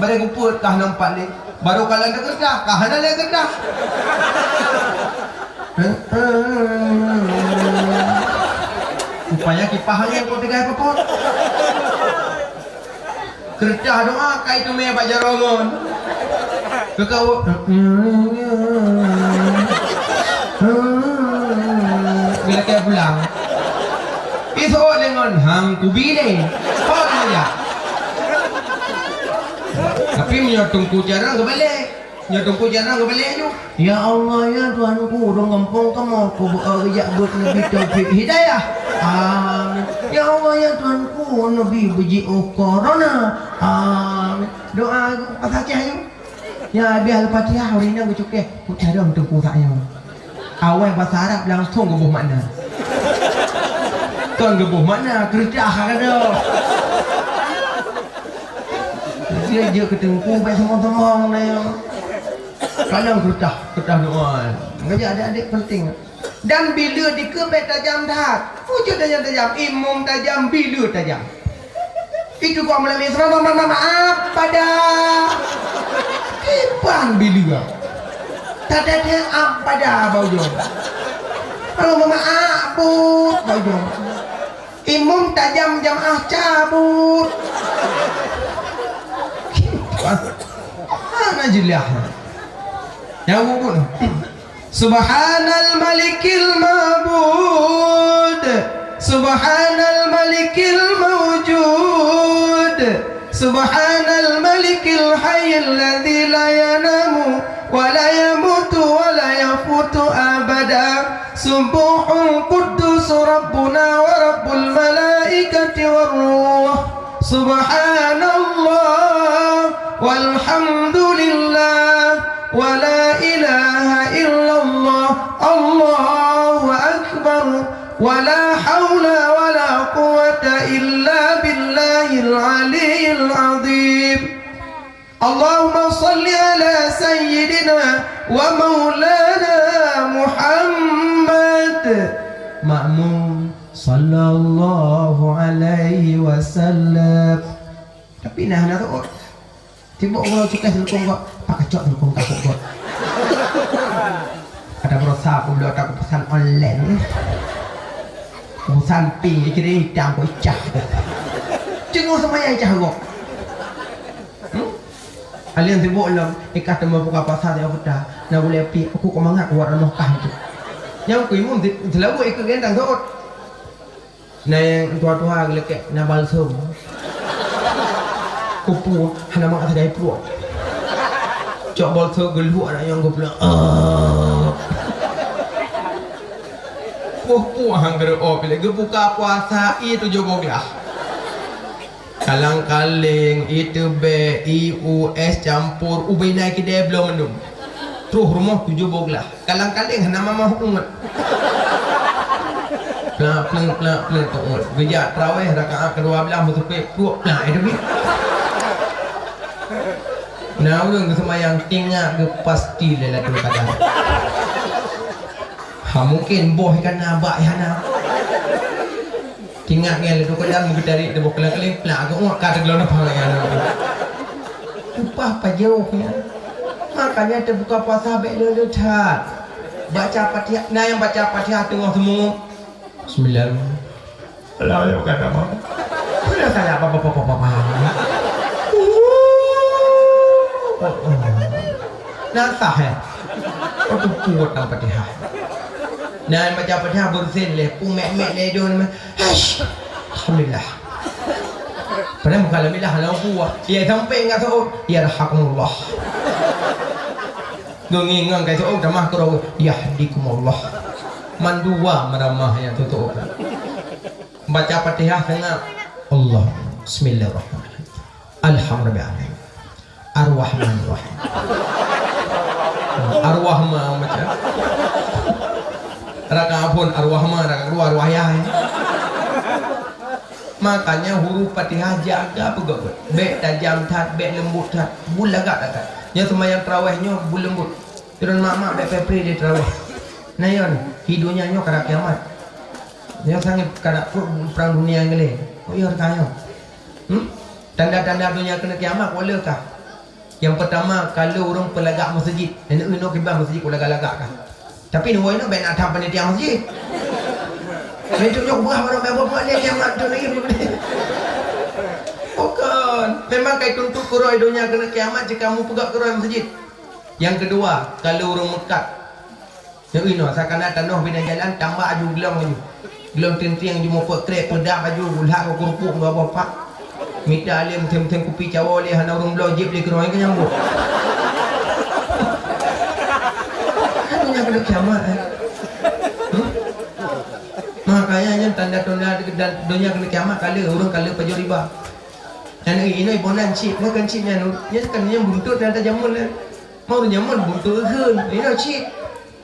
Bareh geupeuet ka hana meupat lé. Barô kalon teukeureudah ka hana lé keureudah. Rupanya kipah angén kok tinggai peupot. Keureudah doa ka iteumé bak jaroe ngon. Keukawa. Bila kaya pulang. Isok dengan hang kubi deh. Kau tu ya. Tapi meunyoe teungku jarang keubalek. Nyoe teungku jarang keubalek nyoe. Ya Allah, ya Tuhanku, ureueng gampông kamoe keubeue jak beuet Nabi Taufik Hidayah. Amin. Ya Allah, ya Tuhanku, Nabi beujiôh corona. Amin. Doa pasal cah nyoe. Ya, habéh Al-Fatihah, ureueng inong geucukeh. Putih dong teungku sak nyoe. Awai basa Arab langsung geuboh makna. Kon geuboh makna, keureudah ka dong. Dia jeuet keu teungku, bèk sombong-sombong na nyoe. Kadang keureudah, keureudah doa. Makanya adik-adik penting. Dan bileue dikeue bèk tajam that. Ucut tajam-tajam, imum tajam, bileue tajam. Itu kok malam Isra, ma-, ma-, ma-, maaf pada. Kiban bileue. Tadadeh am pada bak ujong. Kalau mama abut bak ujong. Imum tajam jamaah cabut. Hana jeulaih. Nyang bubut. Subhanal Malikil Ma'bud. Subhanal Malikil Maujud. Subhanal Malikil Hayyil Ladzi la yanamu wa la yamutu wa la yafutu abada. Subbuhun Quddus Rabbuna wa Rabbul Malaikati war Ruh. Subhanallah walhamdulillah wa la ilaha illallah. Allahu akbar. Wa la haula wa la quwwata illa billahil aliyyil azim. Allahumma shalli ala sayyidina wa maulana Muhammad. Makmum, sallallahu alaihi wasallam. Tapi nah, nah, tu. Timbok geuh cukai teulukong gok, pakacok teulukong takok gok. Ada berusaha pula tak pesan online. Pesan pink, kira hitam kok icah. Cengoh semayang icah gok. Hmm? Alien sibuk lom, ikah teuma buka pasar yang putah. Nak boleh pi, aku kok mangat kuat lemah kah itu. Nyang ku imum di-, selalu ikut gendang sot. Na nyang tuha-tuha geulakèe na balsam. Kupu hana mangat sagai pruet. Cok balsam geuluek aneuk nyan geupeulak. Ah. Puih-puih han geureu'oh lé geubuka puasa ie tujoh boh glah. Kalang-kaling, ie teubèe, ie u, es campur, ubé na keudè bloe mandum. Troh rumoh tujoh boh glah. Kalang-kaling hana mamah umat. Plak, pleng, plak, pleng, teu'ot. Geujak traweh rakaat keudua blah meuteupèe pruet plak, eh, tapi. Na ureueng geuseumayang tingak geupasti lé ladôm kadang. Ha, mungkin boh ikan na bak ihan na. Tingak nyan lé duka dan meugeutarik di boh keuleng-keuleng, plak geuh ka teuglon apa nyan. Upah pajoh nyan. Makanya teubuka puasa bèk le-le that. Baca Fatihah, na nyang baca Fatihah teungoh seumeungoh. Bismillah. Allahu Akbar. Sudah saya apa apa apa apa. Na sah, eh? Oh, tu kuat dalam Fatihah. Na baca Fatihah beureusen lé, peumek-mek lé dong. Hash. Alhamdulillah. Padahai bukan alhamdulillah, alhamdulillah. Ya, sampai enggak tahu. Ya, rahakumullah. Ngon-ngon kai tahu, tamah keu yahdikumullah. Mandua meramah yang tutup. Baca Fatihah tengah. Allah. Bismillahirrahmanirrahim. Alhamdulillah. Ar-Rahmanirrahim. Ar-Rahma macam. Rakaat phôn Ar-Rahma, rakaat keudua Ar-Wahya, eh. Makanya huruf Fatihah jaga beugöt. Bèk tajam that, bèk leumbut that. Beulagak that. Nyoe seumayang tarawih nyoe beuleumbut. Turun mak-mak bèk pepri di tarawih. Nah, yon, di donya nyoe karab kiamat. Nyoe sangét karab peuet perang dunia nyang keulhèe. Oh, iya, ka nyoe. Hmm? Tanda-tanda donya keuneuk kiamat, ka le kah? Nyang peutama, ka le ureueng peulagak meuseujid. Nenek inoe kiban meuseujid peulagak-lagak kah? Tapi nyoe inoe bèk na tham panitia meuseujid. Meuntreuk nyoe beurah baroe meubuet-buet lé kiamat tu lagi. Bukon. Memang kai tuntot keurôi donya keuneuk kiamat, jika meupeugah keurôi meuseujid. Nyang keudua, ka le ureueng meukat. Nyoe inoe, sakana tanoh bina jalan, tambah aju glong aju. Glong tintieng ju mupot krek, peudap aju, gulhak keu kurupuk, dua boh pak. Mita lé meutheng-meutheng kupi cawo lé, hana ureueng bloe, jieb lé keudroe keu nyambut. Donya keuneuk kiamat, eh. Hmm? Makanya nyan tanda-tanda dan donya keuneuk kiamat, ka le, ureueng ka le pajoh riba. Dan inoe ibonan chip, nyan kan chip nyan, nyan kan nyan buntut nyan tajamul nyan. Mau nyaman buntut kheun, inoe chip.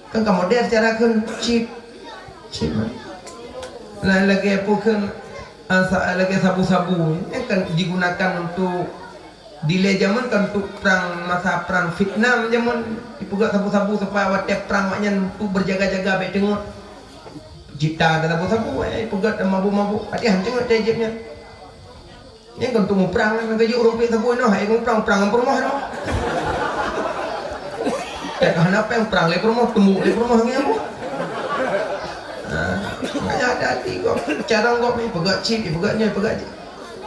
Kan ka modern cara kheun chip. Chip. Lain lagèe peue kheun, ah, sa-, lagèe sabu-sabu. Nyan kan digunakan untuk dilèe jameun kan untuk perang, masa perang Vietnam jameun. Dipeugah sabu-sabu supaya watèe perang awak nyan untuk berjaga-jaga bèk teungeut. Cita keu sabu-sabu, eh, peugah mabuk-mabuk. Tapi han teungeut teuh jeuet nyan. Nyan kon teumuprang, nyan keuh ureueng pih saboh inoe, hai muprang, muprang ngon peurumoh inoe. Teuka hana péng, muprang lé peurumoh, tumbok lé peurumoh ngon nyan. Nah, makanya hati-hati gob. Carông gob ni, peugah cit, peugah nyoe, peugah cit.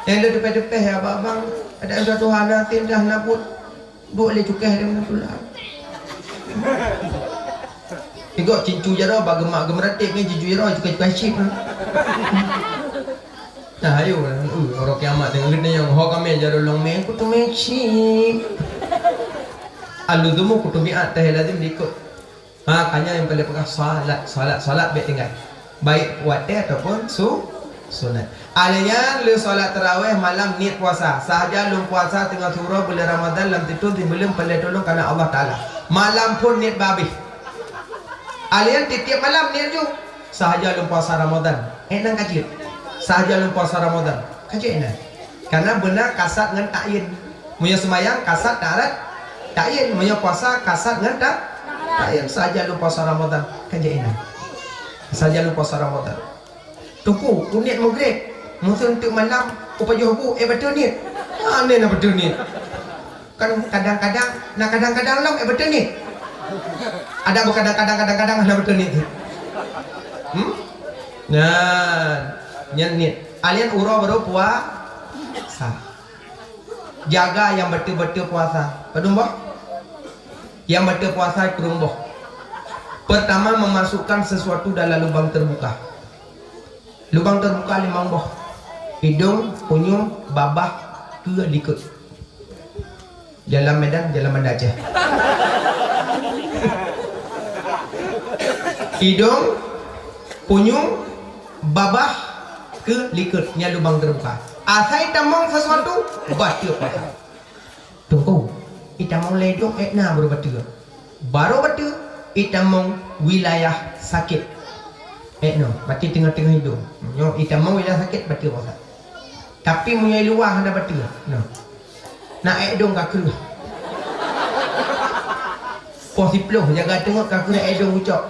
Nyang le teupeh-teupeh ya, abang-abang. Ada yang satu hana, tim dah nabut. Duek lé cukéh dia meunan pula. Tigo cincu jaroe bak geumak geumeuratéb ngon cincu jaroe cukéh-cukéh chip. Nah, ayo, uh, uroe kiamat teungoh geutanyoe ho kamé jaroe lôn mé, kuteumé chip. Al-luzumu kutumi'at, teuh lazim diikot. Ha, ka nyan nyang paleng peugah salat, salat, salat bèk tinggai. Baik watèe ataupun su-, sunat. Alèh nyan lheuh salat tarawih malam niet puasa. Sahaja lôn puasa teungoh siuroe buleuen Ramadhan lam situ sibuleuen paleng tulông kareuna Allah Taala. Malam phôn niet babeh. Alèh nyan tiep-tiep malam niet ju. Sahaja lôn puasa Ramadhan. Eh, nan ka jeuet. Sahaja lôn puasa Ramadhan. Ka jeuet nan. Karena beuna kasad ngon ta'yin. Meunyoe seumayang kasad ta'rat, ta'yin. Meunyoe puasa kasad ngon ta-, ta'yin. Sahaja lôn puasa Ramadhan. Kan jeuet inan. Sahaja lôn puasa Ramadhan. Teungku, keu niet Maghrib. Meuseu teuk malam, kupajoh bu, eh, bateue niet. Aneh na bateue niet. Kan kadang-kadang, na kadang-kadang lom, eh, bateue niet. Ada bukan kadang-kadang, kadang-kadang na bateue niet. Hmm? Nyan, nyan niet. Alèh nyan uroe barô puasa. Jaga nyang bateue-bateue puasa. Padum boh? Nyang bateue puasa padum boh? Pertama, memasukkan sesuatu dalam lubang terbuka. Lubang teubuka limong boh. Idong, punyueng, babah, keue, likot. Jalan Medan, jalan Banda Aceh. Idong, punyueng, babah, keue, likot. Nyan lubang teubuka. Asai tamong sesuatu, bateue puasa. Teungku, itamong lé idong ék na baroe bateue. Baroe bateue itamong wilayah sakét. Ék nyoe, berarti teungoh-teungoh idong. Nyoe itamong wilayah sakét bateue puasa. Tapi meunyoe i luwa hana bateue, nyoe. Na ék idong ka kreueh. Poh siploh jaga teungoh ka kreueh ék idong ucok.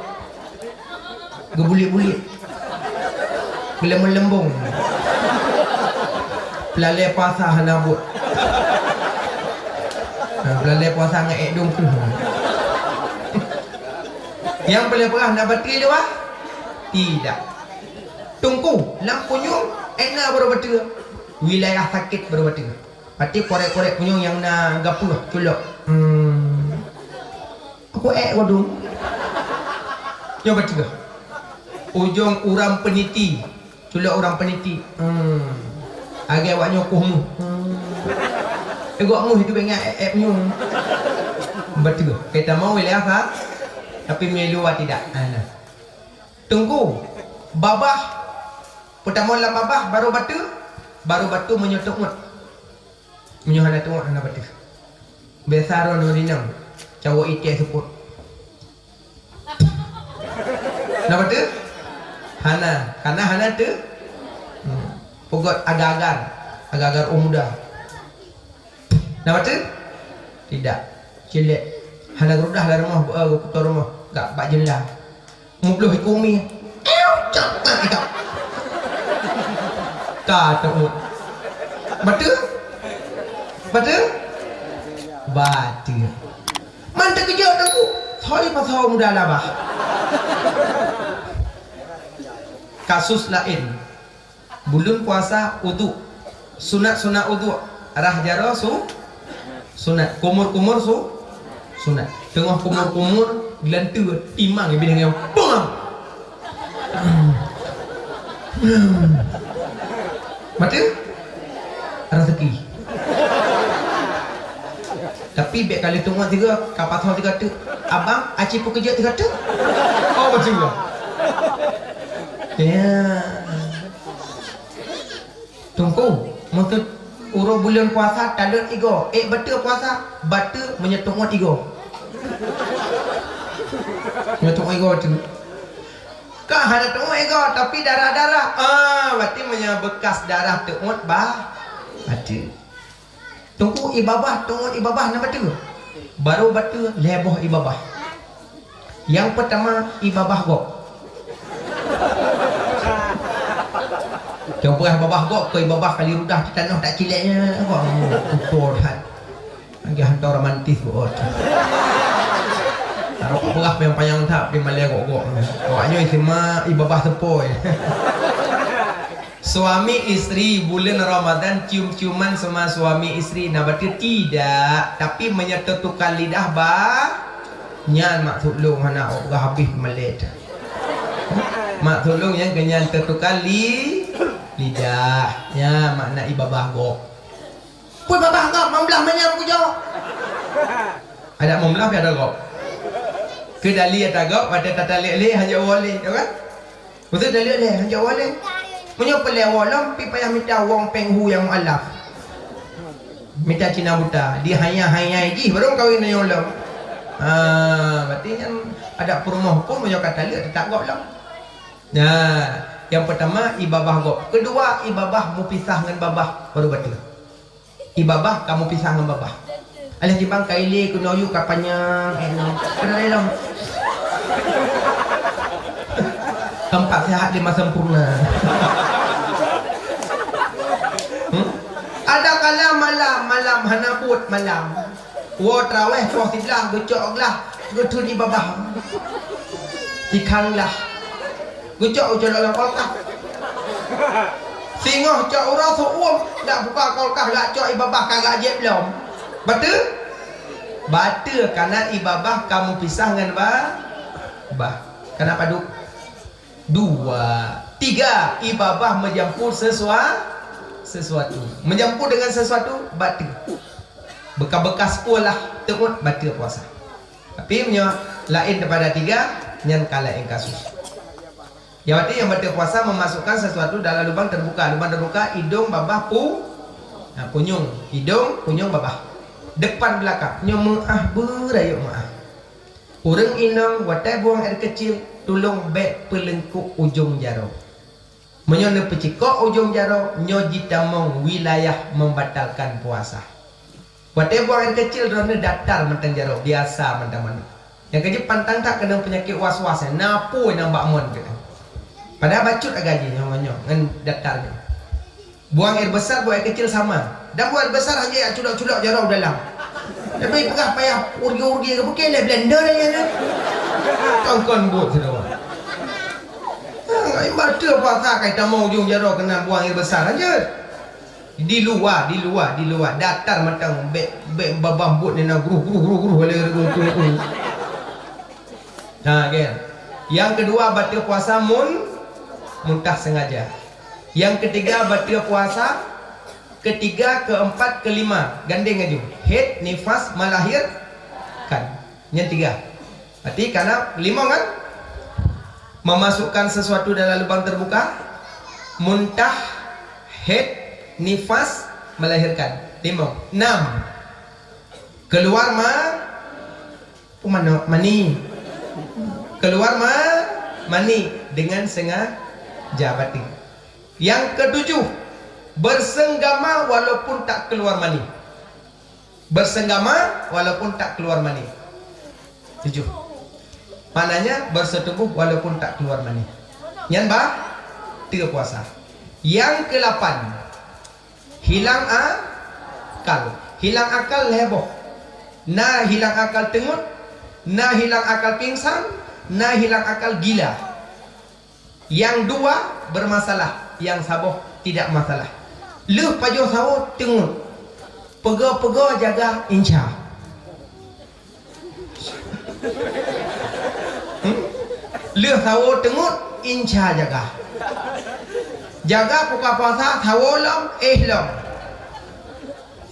Geubulit-bulit. Geuleumong-leumong. Peulalé puasa hana buet. Ha, peulalé puasa ngon ék dong kreueh. Nyang peureulée peugah na bateue di luwa? Tidak. Teungku, lam punyueng ék na baroe bateue. Wilayah sakét baroe bateue. Pati korek-korek punyueng nyang na gapeuh culok. Hmm. Aku ék wadong. Nyoe bateue. Ujong urang peuniti. Culok urang peuniti. Hmm. Agée awak nyoe kuh mu. Hmm. Égok mu itu bengak ék-ék nyoe. Bateue. Kita mau wilayah ha? Tapi melu tidak. Ana. Teungku. Babah. Peutamong lam babah baroe bateue. Baroe bateue meunyoe teungoh. Meunyoe hana teungoh hana bateue. Biasa roh nuri nang cawo iték seupôt. Na bateue? Hana, karena hana teu. Hmm. Peugöt agar-agar, agar-agar ureuëng muda. Na bateue? Tidak. Cilet. Hana geurudah lam rumoh, beu, geukuto rumoh, gak bak jendela. Meubloh iku mi. Ew, cak, tak, tak. Ka teungoh. Bateue? Bateue? Bateue. Man teukeujot aku. Soe pasal muda labah. Kasus laén. Buleuen puasa uduk. Sunat-sunat uduk. Rhah jaroe su-, sunat. Kumur-kumur su-, sunat. Teungoh kumur-kumur geulanteue timang bidang nyang bang. Bateue? Rezeki. Tapi bék kali teungoh tiga, ka pasoe tiga teuk. Abang, aci peukeujot tiga teuk? Oh, bateue. Ya. Teungku, meunteuk uroe buleuen puasa taleuet igoe, ék bateue puasa, bateue meunyoe teungoh igoe. Meunyoe teungoh igoe tu. Ka hana teungoh igoe, tapi darah-darah. Ah, berarti meunyoe beukas darah teungoh bah, bateue. Teungku, i babah, teungoh i babah na bateue. Baroe bateue lhée boh i babah. Nyang peutama, i babah gob. Nyang peugah babah gob, keu i babah kali rudah di tanoh tak cilék nyan, gob, kuto that. Lagèe hantom romantis buet. Taroh peugah panyang-panyang that di malèe gob-gob. Awak nyoe isi mak i babah seupôi. Suami istri buleuen Ramadan cium-ciuman sama suami istri na bateue tidak, tapi meunyoe teutukar lidah bah, nyan mak sulông hana ôk geuh habéh meulét. Mak sulông nyang keu nyan teutukar li-, lidah, nyan makna i babah gob. Peue babah gob, meublah manyam kujok. Adak meublah pih ata gob. Keudali ata gob, watèe tatalek lé, hanjeuet woe lé, ya kan? Beutôi talek lé, hanjeuet woe lé. Meunyoe peureulèe woe lom, pih payah mita wong péng hu nyang mualaf. Mita Cina buta, dihanya-hanya jih, baru kawen nyoe lom. Ha, berarti nyan adak peurumoh pun meunyoe ka talek, teutap gob lom. Nah, nyang peutama, i babah gob. Keudua, i babah meupisah ngon babah, baru bateue. I babah ka meupisah ngon babah. Alah timbang ka ilé keunoe yue ka panyang, eh, nyoe. Keunoe lom. Tempat sehat lima sempurna. Hmm? Ada kala malam, malam hana buet malam. Woe traweh poh siblaih geucok glah, geutheun i babah. Ikan glah. Geucok, geucok lam kulkas. Singoh cok uroe seuuem, dak buka kulkas, dak cok i babah, ka gak jieb lom. Bateue? Bateue, kana i babah ka meupisah ngon ba-, bah. Kana padub? Dua. Tiga, i babah meujampu sesua-, sesuatu. Meujampu dengan sesuatu, bateue. Bekas-bekas sekolah, teungeut bateue puasa. Tapi meunyoe laén daripada tiga, nyan ka laén kasus. Nyang berarti nyang bateue puasa memasukkan sesuatu dalam lubang terbuka. Lubang terbuka, idong, babah, pu-, ha, punyueng. Idong, punyueng, babah. Depan belakang. Nyoe meu'ah beurayeuk meu'ah. Ureuëng inong watée buang air kecil, tulông bék peuleungkok ujong jaroe. Meunyoe neupeucikok ujong jaroe, nyoe jitamong wilayah membatalkan puasa. Watée buang air kecil, droeneuh datar mantong jaroe, biasa mantong manok. Nyang keujeuet pantang that keunong peunyakét was-was, na apui nyan bak mon teuh. Padahai bacut agak jih nyoe, nyoe ngon datar nyoe. Buang air besar, buang air kecil sama. Dan buang air besar hanya jak culok-culok jaroe dalam. Tapi peugah payah urgi-urgi ke bukit lé blender aja kan. Kongkon buet sidroe. Hai, bateue puasa kai tamong ujong jaroe keunan buang air besar aja. Di luwa, di luwa, di luwa. Datar mantong bék, bék babah buet nyan gruh, gruh, gruh, gruh, lé gruh, gruh, gruh. Nah, kan. Yang kedua, bateue puasa mun-, muntah sengaja. Yang ketiga, bateue puasa. Ketiga, keempat, kelima. Gandeng laju. Haid, nifas, melahirkan. Nyan tiga. Berarti ka na limong kan? Memasukkan sesuatu dalam lubang terbuka, muntah, haid, nifas, melahirkan. Limong. Enam. Keluar ma-, mana? Mani. Keluar ma-, mani dengan sengaja batin. Yang ketujuh, bersenggama walaupun tak keluar mani. Bersenggama walaupun tak keluar mani. Tujuh. Maknanya bersetubuh walaupun tak keluar mani. Nyan bateue puasa. Yang kelapan, hilang akal. Hilang akal lhée boh. Na hilang akal teungeut, na hilang akal pingsan, na hilang akal gila. Yang dua bermasalah, yang saboh tidak masalah. Lheueh pajoh sawoe teungeut. Peugah-peugah jaga insya. Hmm? Lheueh sawoe teungeut insya jaga. Jaga buka puasa sawoe lom, éh lom.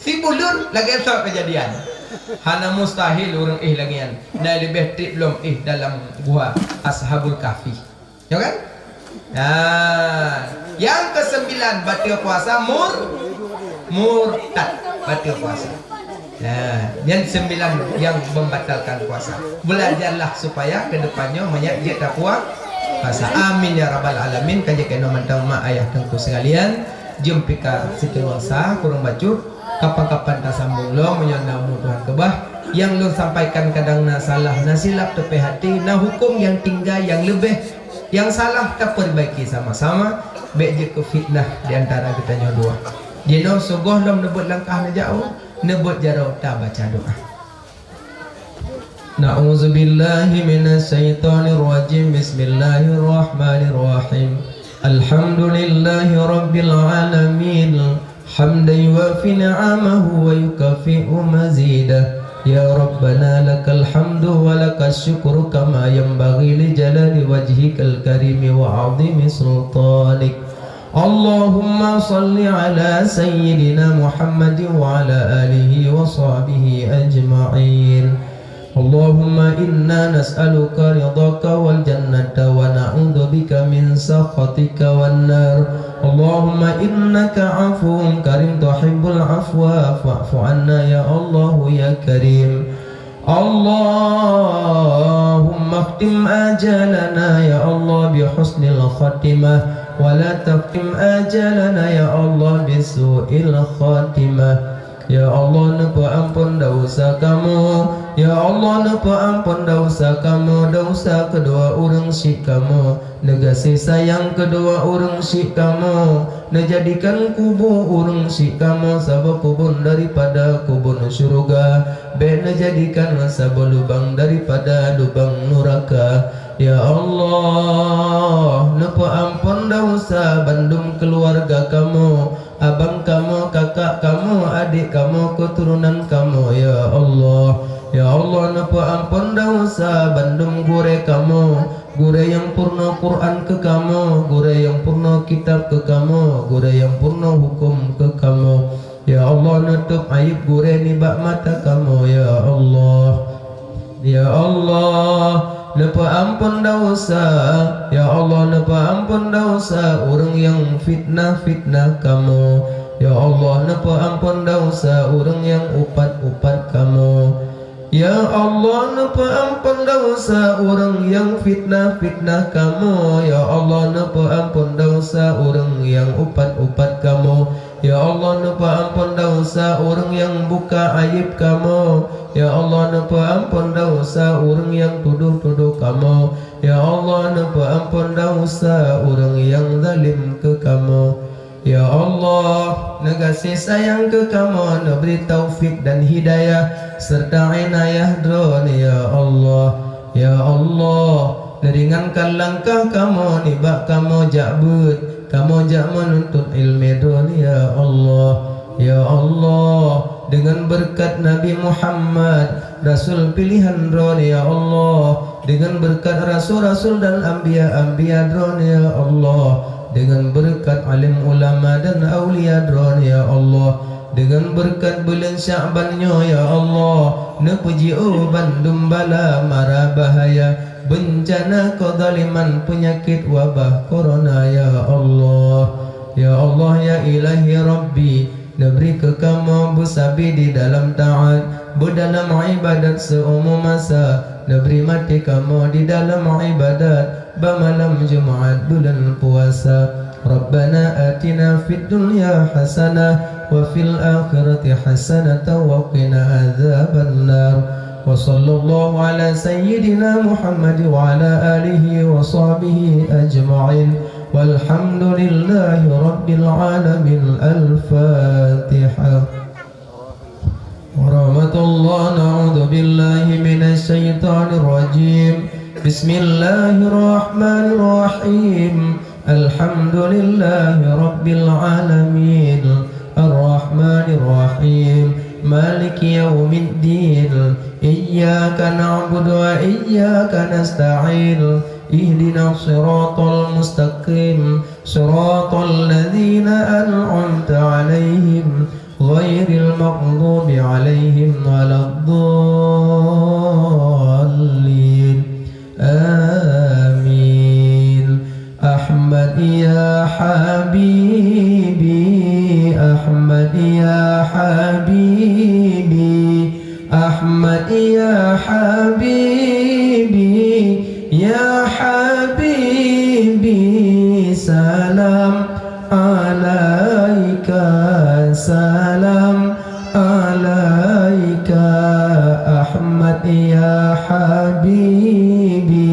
Sibuleuen lagée soe keujadian. Hana mustahil ureuëng éh lagée nyan. Na leubeh treb lom éh dalam guha Ashabul Kahfi. Ya kan? Nah, yang kesembilan bateue puasa mur-, murtad bateue puasa. Nah, nyan sembilan yang membatalkan puasa. Belajarlah supaya ke depannya banyak jeuet tapua-, puasa. Amin ya rabbal alamin. Ka jeuet keunoe mantong mak ayah teungku sekalian. Jeuem pih ka siteungoh sa kureueng bacut. Kapan-kapan tasambong lom meunyoe na umu Tuhan keubah. Nyang lôn sampaikan kadang na salah, na silap teupeuhati, na huköm nyang tinggai nyang leubeh, nyang salah tapeubaiki sama-sama, bék jeuet keu fitnah di antara geutanyoe dua. Jinoe seugoh lom neubeuet langkah neujak u, neubeuet jaroe tabaca doa. Na'udzubillahi minasyaitonirrajim. Bismillahirrahmanirrahim. Alhamdulillahi rabbil alamin. Hamdan yuwafi ni'amahu wa yukafi'u mazidah. Ya Rabbana lakal hamdu wa lakal syukru kama yanbaghi li jalali wajhikal karimi wa 'azimi sultanik. Allahumma salli ala sayyidina Muhammadin wa ala alihi wa sahbihi ajma'in. Allahumma inna nas'aluka ridhaka wal jannata wa na'udzubika min sakhatika wan nar. Allahumma innaka 'afuwun karim tuhibbul 'afwa fa'fu 'anna ya Allahu ya Karim. Allahumma khtim ajalana ya Allah bi husnil khatimah, wa la takhtim ajalana ya Allah bi su'il khatimah. Ya Allah, neupeuamphon desya kamoe. Ya Allah, neupeuamphon desya kamoe, desya keudua ureuëng syik kamoe. Neugaséh sayang keudua ureuëng syik kamoe, neujadikan kubu ureuëng syik kamoe saboh kubun daripada kubun syeuruga, bék neujadikan saboh lubang daripada lubang nuraka. Ya Allah, neupeuamphon desya bandum keuluwarga kamoe, abang kamoe, kakak kamoe, adék kamoe, keuturonan kamoe, ya Allah. Ya Allah, neupeuamphon desya bandum gurée kamoe, Gurée nyang peurunoe Quran keu kamoe, gurée nyang peurunoe kitab keu kamoe, gurée nyang peurunoe huköm keu kamoe. Ya Allah, neutôb aéb gurée nibak mata kamoe, ya Allah. Ya Allah, neupeuamphon desya. Ya Allah, neupeuamphon desya ureuëng nyang fitnah-fitnah kamoe. Ya Allah, neupeuamphon desya ureuëng nyang upat-upat kamoe. Ya Allah, neupeuamphon desya ureuëng nyang fitnah-fitnah kamoe. Ya Allah, neupeuamphon desya ureuëng nyang upat-upat kamoe. Ya Allah, neupeuamphon desya ureuëng nyang buka aéb kamoe. Ya Allah, neupeuamphon desya ureuëng nyang tudoh-tudoh kamoe. Ya Allah, neupeuamphon desya ureuëng nyang zalim keu kamoe. Ya Allah, neugaséh sayang keu kamoe, neubri taufik dan hidayah serta inayah Droeneuh, ya Allah. Ya Allah, neuringankan langkah kamoe nibak kamoe jak beuet, kamoe jak meununtut iéleumé Droeneuh, ya Allah. Ya Allah, deungon beureukat Nabi Muhammad, rasul piléhan Droeneuh, ya Allah, deungon beureukat rasul-rasul dan anbiya-anbiya Droeneuh, ya Allah, deungon beureukat alim ulama dan aulia Droeneuh, ya Allah, deungon beureukat buleuen Syakban nyoe, ya Allah, neupeujiôh bandum bala mara bahaya, beuncana, keuzaliman, peunyakét, wabah, korona, ya Allah. Ya Allah, ya Ilahi Rabbi, neubri keu kamoe beusabe di dalam taát, beudalam iébadat seuumu masa, neubri maté kamoe di dalam iébadat, bak malam Jumat buleuen puasa. Rabbana atina fid dunya hasanah wa fil akhirati hasanatan wa qina adzabannar. Wa sallallahu ala sayyidina Muhammad wa ala alihi wa sahbihi ajma'in. Walhamdulillahi rabbil alamin. Al-Fatihah. Warahmatullah, na'udzubillahi minasy syaithanir rajim. Bismillahirrahmanirrahim. Alhamdulillahi rabbil alamin. Arrahmanirrahim. Maliki yaumiddin. Iyyaka na'budu wa iyyaka nasta'in. Ihdinas siratal mustaqim. Siratal ladzina an'amta 'alaihim. Ghairil maghdubi 'alaihim waladdallin. Amin. Ahmad ya habibi, Ahmad ya habibi, Ahmad ya habibi, ya habibi, salam alaika, salam alaika, Ahmad ya habibi,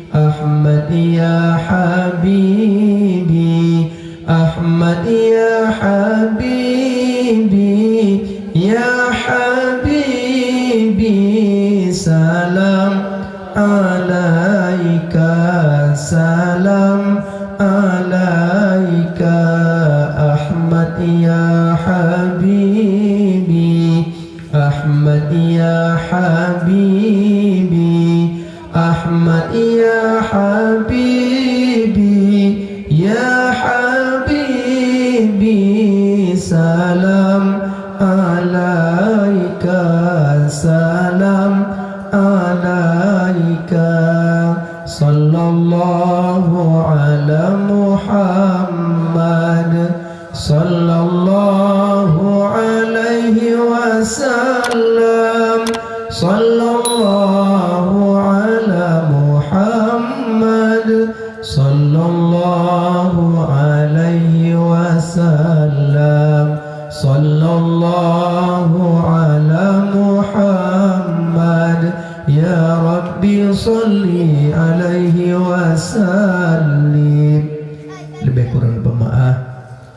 Ahmad ya habibi, Ahmad ya habibi, ya habibi, salam alaika, salam alaika, Ahmad ya habibi, Ahmad ya habibi, Ahmad ya habibi, ya habibi, salam alaika, salam alaika. Sallallahu ala Muhammad, sallallahu alaihi wasallam, sallallahu ala Muhammad, sallallahu alaihi wasallam, sallallahu ala Muhammad. Ya Rabbi, salli alaihi wasallim. Leubeh kurang peumaáh.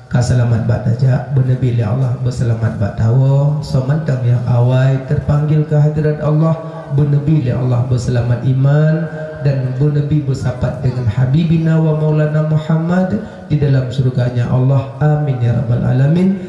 Ka seulamat bak tajak, beuneubi lé Allah beuseulamat bak tawoe. Soe mantong nyang awai teupanggil keu hadrat Allah, beuneubi lé Allah beuseulamat iman dan beuneubi beusapat deungon Habibina wa Maulana Muhammad di dalam syurga-Nya Allah. Amin ya rabbal alamin.